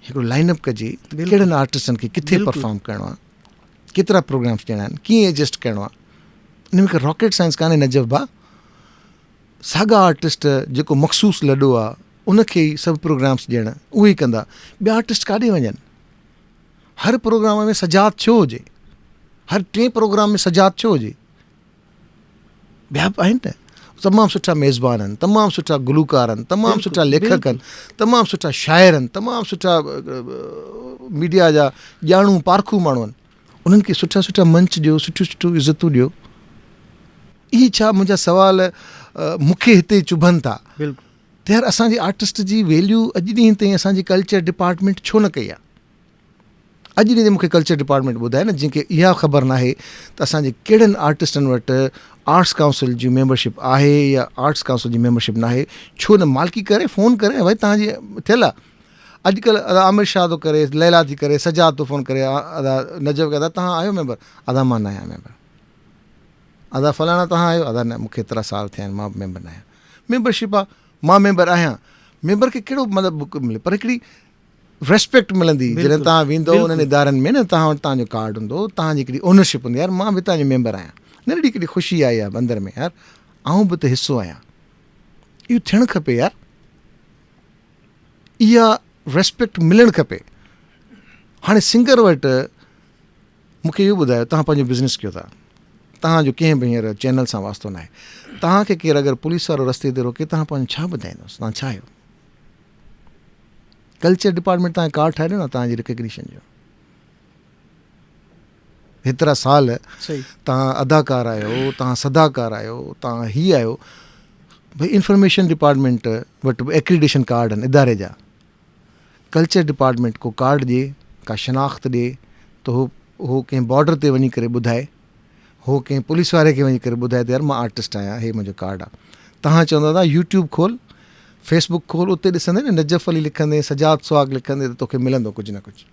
هڪڙو لائن اپ ڪجي ڪهڙن آرٽسٽن کي ڪٿي پرفارم ڪرڻو آهي ڪيترا پروگرامس ڏيڻا آهن ڪيئن ايڊجسٽ ڪرڻو آهي ان ۾ راڪيٽ سائنس ڪانهي نجف ڀا ساڳا آرٽسٽ جيڪو مخصوص لڏو آ ان کي ئي سڀ پروگرامس ڏيڻ اهي ئي ڪندا ٻيا آرٽسٽ ڪاڏي وڃن هر پروگرام ۾ سجاد ڇو هجي هر ٽئين پروگرام ۾ سجاد ڇو هجي ٻيا به آهن نه تمام سٺا ميزبان آهن تمام سٺا گلوڪار آهن تمام سٺا ليکڪ آهن تمام سٺا شاعر آهن تمام سٺا ميڊيا جا ڄاڻو پارکو ماڻهو آهن انهن کي سٺا سٺا منچ ڏيو، سٺيون سٺيون عزتون ڏيو. اهي ڇا منهنجا سوال مون کي هتي چڀن ٿا ته يار اسان جي آرٽسٽ جي ويليو اڄ ڏينهن تائين اسان جي ڪلچر ڊپارٽمينٽ ڇو نه ڪئي آهي. اڄ ڏينهن تائين مون کي ڪلچر ڊپارٽمينٽ ٻڌائي نه جنهن کي اها خبر ناهي ته اسان جي ڪهڙن آرٽسٽن وٽ آرٽس ڪائونسل جي ميمبرشپ آهي يا آرٽس ڪائونسل جي ميمبرشپ ناهي ڇو نه مالڪي ڪري فون ڪري ڀائي توهان جي ٿيل آهي اڄڪلهه ادا عامر شاهه ٿو ڪري، ليلا ٿي ڪري، سجاد ٿو فون ڪري ادا نجف کي ادا توهان آهيو ميمبر؟ ادا مان ناهيان ميمبر. ادا فلاڻا توهان آهيو؟ ادا نه مون کي ايترا سال ٿيا آهن مان به ميمبر ناهيان. ميمبرشپ آ مان ميمبر آهيان. ميمبر کي ڪهڙو مطلب ملي پر هڪڙي ريسپيڪٽ ملندي جڏهن توهان ويندو انهن ادارن ۾ نه توهان وٽ توهان جو ڪارڊ هوندو توهان جي هڪڙي اونرشپ هوندي يار مان به توهان جو ميمبر آهيان. ننڍڙي هڪڙي خوشي آئي آهي اندر ۾ يار آئون به ته حصو آهيان. اهو ٿيڻ کپي يار. اها ريسپيڪٽ ملڻ کپي. هاڻي سنگر وٽ مون کي اهو ٻڌايو توهان پنهنجو بزنس ڪيو ٿا توهان جو ڪنهن به هينئر چينل سان واسطو ناهي توهان کي ڪير اگر پوليس وارو رستي تي روڪي توهان پنهنجو ڇا ٻڌائيندوس توهان ڇا آهيو ڪلچر ڊپارٽمينٽ توهان ڪارڊ ٺاهي ڏنو توهان جي ريڪگنيشن جو هيترا سال توهان اداڪار آهيو توهان صداڪار آهيو توهان هي آهيو ڀئي انفارميشن ڊپارٽمينٽ وٽ به ايڪريڊيشن ڪارڊ آهن اداري جا ڪلچر ڊپارٽمينٽ ڪو ڪارڊ ڏي ڪا شناخت ڏي ته هو هو ڪنهن بارڊر تي وڃي ڪري ٻڌائي هو ڪنهن پوليس واري کي وڃي ڪري ٻڌائي ته يار مان آرٽسٽ آهيان هي منهنجو ڪارڊ آهي توهان چوندا ته يوٽيوب کول فيسبڪ کول اتي ڏسندي نه نجف علي لکندي سجاد سهاڳ لکندي ته توکي ملندو ڪجهه نه ڪجهه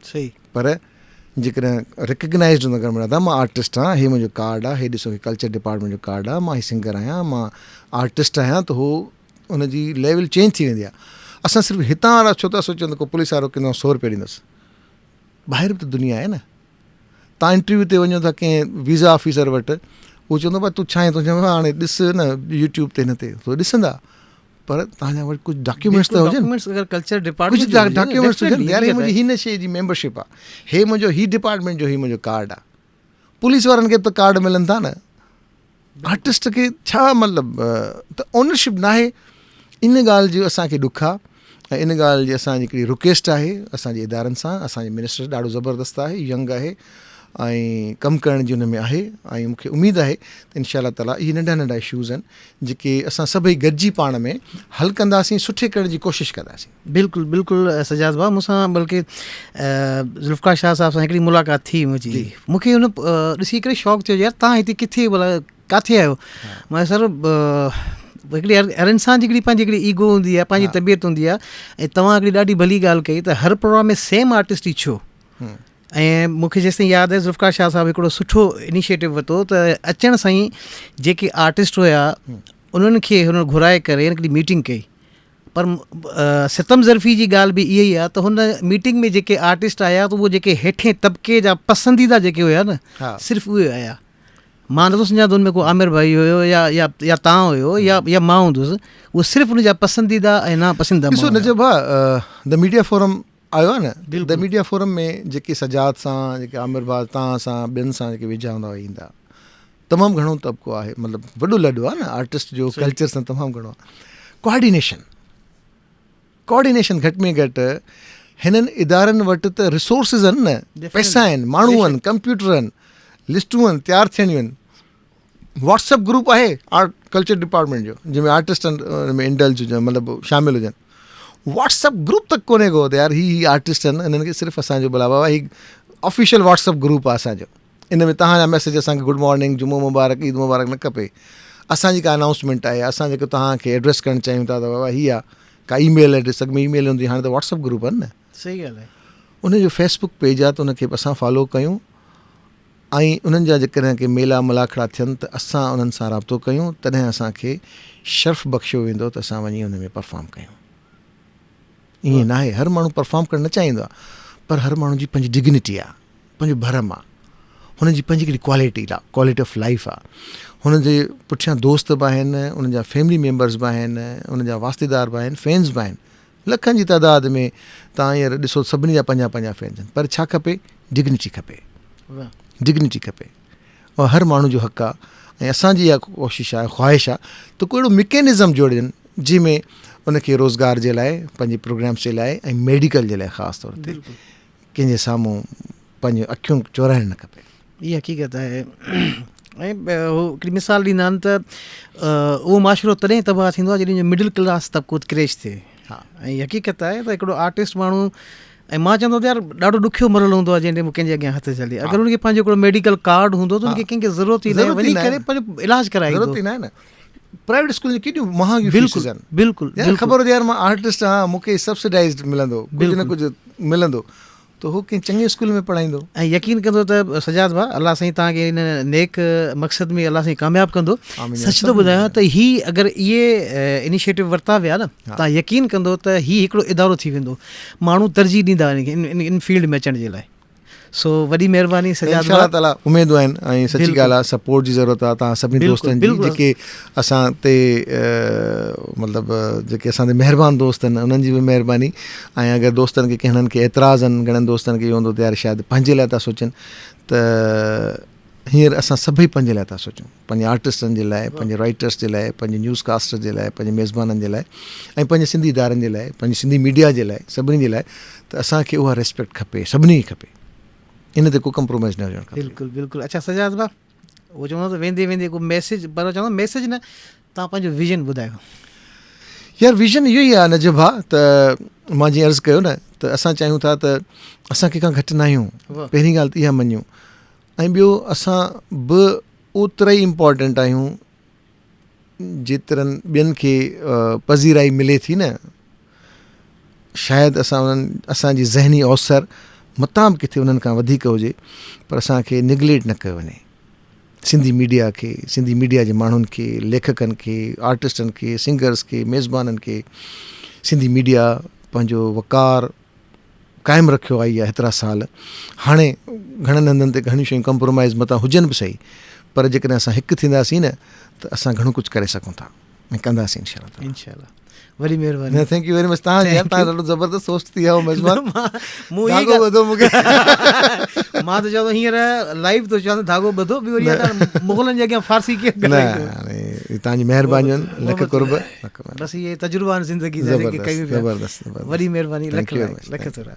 صحيح. پر جيڪڏهن ريڪگنائيزڊ هوندو گورنمينٽ ادا مان آرٽسٽ آهيان هي منهنجو ڪارڊ آهي هي ڏسو هي ڪلچر ڊپارٽمينٽ جو ڪارڊ آهي مان هي سنگر آهيان مان آرٽسٽ آهيان ته هو ان جي ليول چينج ٿي ويندي آهي اسان صرف هتان وارا ڇو ٿا سوچون ته ڪو پوليس وارو ڪندو سو روپيا ڏيندس ٻاهر به ته دنيا آهي نه. توهان انٽرويو تي وڃو ٿا ڪنهن ويزا آفيسر وٽ اهو چوندو ڀاء تون ڇا آهين تون چوندو هاڻي ڏس نه يوٽيوب تي هن تي سو ڏسندا پر توهان جا وٽ ڪجهه ڊاڪيومينٽس ته هجن ڊاڪيومينٽس اگر ڪلچر ڊپارٽمينٽ ڪجهه ڊاڪيومينٽس هجن يار هي منهنجي هن شيء جي ميمبرشپ آهي هي منهنجو هي ڊپارٽمينٽ جو هي منهنجو ڪارڊ آهي پوليس وارن کي به ته ڪارڊ ملن ٿا نه آرٽسٽ کي ڇا مطلب ته اونرشپ ناهي ان ڳالهه جو اسان کي ڏک آهي ۽ ان ڳالهه جي اسان جي هڪڙي رڪويسٽ آهي اسان جي ادارن سان اسان جي منسٽر ڏاڍو زبردست آهي ينگ آهي ۽ ڪم ڪرڻ جي ان ۾ آهي ۽ مون کي اميد آهي ته انشاء الله تعالٰي اهي ننڍا ننڍا اشوز آهن جيڪي اسان سڀئي گڏجي پاڻ ۾ حل ڪنداسين سٺي ڪرڻ جي ڪوشش ڪنداسين. بلڪل بلڪل سجاد ڀاء مون سان بلڪه ذوالفقار شاهه صاحب سان هڪڙي ملاقات ٿي منهنجي مون کي هن ڏسي ڪري شوق ٿيو يار تان هتي ڪٿي ڀلا ڪاٿي آهيو مان سر هڪڙي هر انسان جي هڪڙي پنهنجي هڪڙي ايگو هوندي آهي پنهنجي طبيعت هوندي آهي ۽ توهان هڪڙي ڏاڍي ڀلي ڳالهه ڪئي ته هر پروگرام ۾ سيم آرٽسٽ ئي ڇو ۽ مون کي جيستائين ياد آهي ذوالفقار شاهه صاحب هڪڙو سٺو انيشيٽو ورتو ته اچڻ سان ئي جيڪي آرٽسٽ هيا انهن کي هن گهرائي ڪري هڪڙي ميٽنگ ڪئي پر ستم ظرفي جي ڳالهه به اها ئي آهي ته هن ميٽنگ ۾ جيڪي آرٽسٽ آيا ته اهي جيڪي هيٺين طبقي جا پسنديده جيڪي هيا نه صرف اهي آيا مان نٿو سمجهان ته ان ۾ ڪو عامر ڀائي هيو يا يا يا تان هيو يا يا مان هوندس اهو صرف ان جا پسنديده ۽ نا پسنديده ڏسو نجب ڀاء the media forum آيو آهي نه the media forum ۾ جيڪي سجاد سان جيڪي عامر ڀاء تان سان ٻين سان جيڪي ويجها هوندا اهي ايندا تمام گهڻو طبقو آهي مطلب وڏو لڏو آهي نه آرٽسٽ جو ڪلچر سان تمام گهڻو آهي ڪوآرڊينيشن ڪوآرڊينيشن گهٽ ۾ گهٽ هنن ادارن وٽ ته ريسورسز آهن نه پئسا آهن ماڻهو آهن ڪمپيوٽر آهن لسٽون آهن تيار ٿيڻيون آهن واٽس ايپ گروپ آهي آرٽ ڪلچر ڊپارٽمينٽ جو جنهن ۾ آرٽسٽ ان ۾ انڊلج هجن مطلب شامل هجن واٽس ايپ گروپ تڪ ڪونهي ڪو ته يار هي هي آرٽسٽ آهن انهن کي صرف اسانجو بلا بابا هي آفيشل واٽس ايپ گروپ آهي اسانجو ان ۾ تهان جا ميسيج اسانکي گڊ مارننگ جمعو مبارڪ عيد مبارڪ نه کپي اسانجي ڪا انائونسمينٽ آهي اسان جيڪو تهان کي ايڊريس ڪرڻ چاهيون ٿا ته بابا هي آهي ڪا اي ميل ايڊريس اڳ ۾ اي ميل هوندي هاڻي ته واٽس ايپ گروپ آهن نه صحيح ڳالهه آهي ان جو فيسبڪ پيج آهي ته ان کي اسان فالو ڪيون ۽ انهن جا جيڪڏهن ڪي ميلا ملاکڙا ٿين ته اسان انهن سان رابطو ڪيون تڏهن اسان کي شرف بخشيو ويندو ته اسان وڃي ان ۾ پرفارم ڪيون. ائين ناهي هر ماڻهو پرفارم ڪرڻ نه چاهيندو آهي پر هر ماڻهو جي پنهنجي ڊگنيٽي آهي پنهنجو ڀرم آهي هن جي پنهنجي هڪڙي ڪوالٽي آهي ڪوالٽي آف لائف آهي هن جي پٺيان دوست به آهن ان جا فيملي ميمبرز به آهن ان جا واسطيدار به آهن فينز به آهن لکن جي تعداد ۾ توهان هينئر ڏسو سڀني جا پنهنجا پنهنجا فينز آهن پر ڇا کپي ڊگنيٽي کپي ڊگنيٽي کپي اها هر ماڻهو جو حق آهي ۽ اسان جي اها ڪوشش آهي خواهش آهي ته ڪو اهڙو مڪينزم جوڙجن جنهن ۾ ان کي روزگار جي لاء پنهنجي پروگرامس جي لاء ۽ ميڊيڪل جي لاء خاص طور تي ڪنهن جي سامهون پنهنجون اکيون چورائڻ نه کپي. اها حقيقت آهي ۽ هو هڪڙي مثال ڏيندا آهن ته اهو معاشرو تڏهن تباهه ٿيندو آهي جڏهن مڊل ڪلاس طبقو ڪريش ٿئي ۽ حقيقت آهي ته هڪڙو آرٽسٽ ماڻهو ۽ مان چوندو ته يار ڏاڍو ڏکيو مرحلو هوندو آهي جنهن ٽائيم ڪنهن جي اڳيان هٿ جهلي اگر ان کي پنهنجو هڪڙو ميڊيڪل ڪارڊ هوندو ته ان کي ڪنهن کي ضرورت ئي ناهي وڃي ڪري پنهنجو علاج ڪرائيندو ضرورت ئي ناهي نه پرائيويٽ اسڪول جون ڪيڏيون مهانگيون فيسز آهن بلڪل يار خبر هجي يار مان آرٽسٽ آهيان مون کي سبسڊائزڊ ملندو ڪجهه نه ڪجهه ملندو ته هو ڪنهن چڱي اسڪول ۾ پڙهائيندو. ۽ يقين ڪندو ته سجاد ڀاء الله سائين توهان کي ان نيڪ مقصد ۾ الله سائين ڪامياب ڪندو. سچ ٿو ٻڌايان ته هي اگر اهي انيشيٽو ورتا ويا نه توهان يقين ڪندو ته هي هڪڙو ادارو ٿي ويندو ماڻهو ترجيح ڏيندا ان کي ان فيلڊ ۾ اچڻ جي لاء سو وڏي مهرباني سجاد ڀاء. انشاء الله تعالي اميدون آهن ۽ سچي ڳالهه آهي سپورٽ جي ضرورت آهي توهان سڀني دوستن جي جيڪي اسان تي مطلب جيڪي اسان تي مهربان دوست آهن انهن جي به مهرباني ۽ اگر دوستن کي ڪنهن کي اعتراض آهن گهڻن دوستن کي اهو هوندو ته يار شايد پنهنجي لاء ٿا سوچن ته هينئر اسان سڀئي پنهنجي لاء ٿا سوچون پنهنجي آرٽسٽن جي لاء پنهنجي رائٽرس جي لاء پنهنجي نيوز ڪاسٽر جي لاء پنهنجي ميزبانن جي لاء ۽ پنهنجي سنڌي ادارن جي لاء پنهنجي سنڌي ميڊيا جي لاء سڀني جي لاء ته اسان کي اها ريسپيڪٽ کپي سڀني کي کپي ان تي ڪو ڪمپرومائز نه هجڻ کپي. بلڪل بلڪل اڇا سجاد ڀاء اهو چوندو ته ويندي ويندي ڪو ميسج پر چوندو ميسج نه توهان پنهنجو ويزن ٻڌايو. يار ويزن اهو ئي آهي نجيب ڀاء ته مان جيئن عرض ڪيو نه ته اسان چاهيون ٿا ته اسان ڪنهن کان گهٽ نه آهيون پهرين ڳالهه ته اها مڃيون ۽ ٻيو اسان به اوترا ئي امپارٽنٽ آهيون جيترن ٻين کي پذيرائي ملي ٿي نه شايد اسان انهن اسان جي ذهني اوسر متان به ڪٿي انهن کان وڌيڪ هجي پر اسان کي نگليٽ نه ڪيو وڃي سنڌي ميڊيا کي سنڌي ميڊيا جي ماڻهن کي ليکڪن کي آرٽسٽن کي سنگرس کي ميزبانن کي سنڌي ميڊيا پنهنجو وقار قائم رکيو آئي آهي هيترا سال هاڻي گهڻن هنڌن تي گهڻيون شيون ڪمپرومائز متان هجن به سهي پر جيڪڏهن اسان هڪ ٿينداسين نه ته اسان گهڻو ڪجهه ڪري سگهون ٿا ۽ ڪنداسين انشاء الله تعالي. انشاء الله وڏي مهرباني. نه thank you very much تهان يار تهان ڏاڍو زبردست هوسٽ ٿي ويا آهيو مزمان مون اها ڌاڳو ٻڌو مون کي مان ته چوان ٿو هينئر لائيو ٿو چوان ته ڌاڳو ٻڌو ٻيو وري مغلن جي اڳيان فارسي ڪيئن ڳالهائيندو نه هاڻي تهان جي مهربانيون آهن لک قرب بس اهي تجربا آهن زندگي جا جيڪي ڪيون پيا زبردست وڏي مهرباني لک لک ٿورا.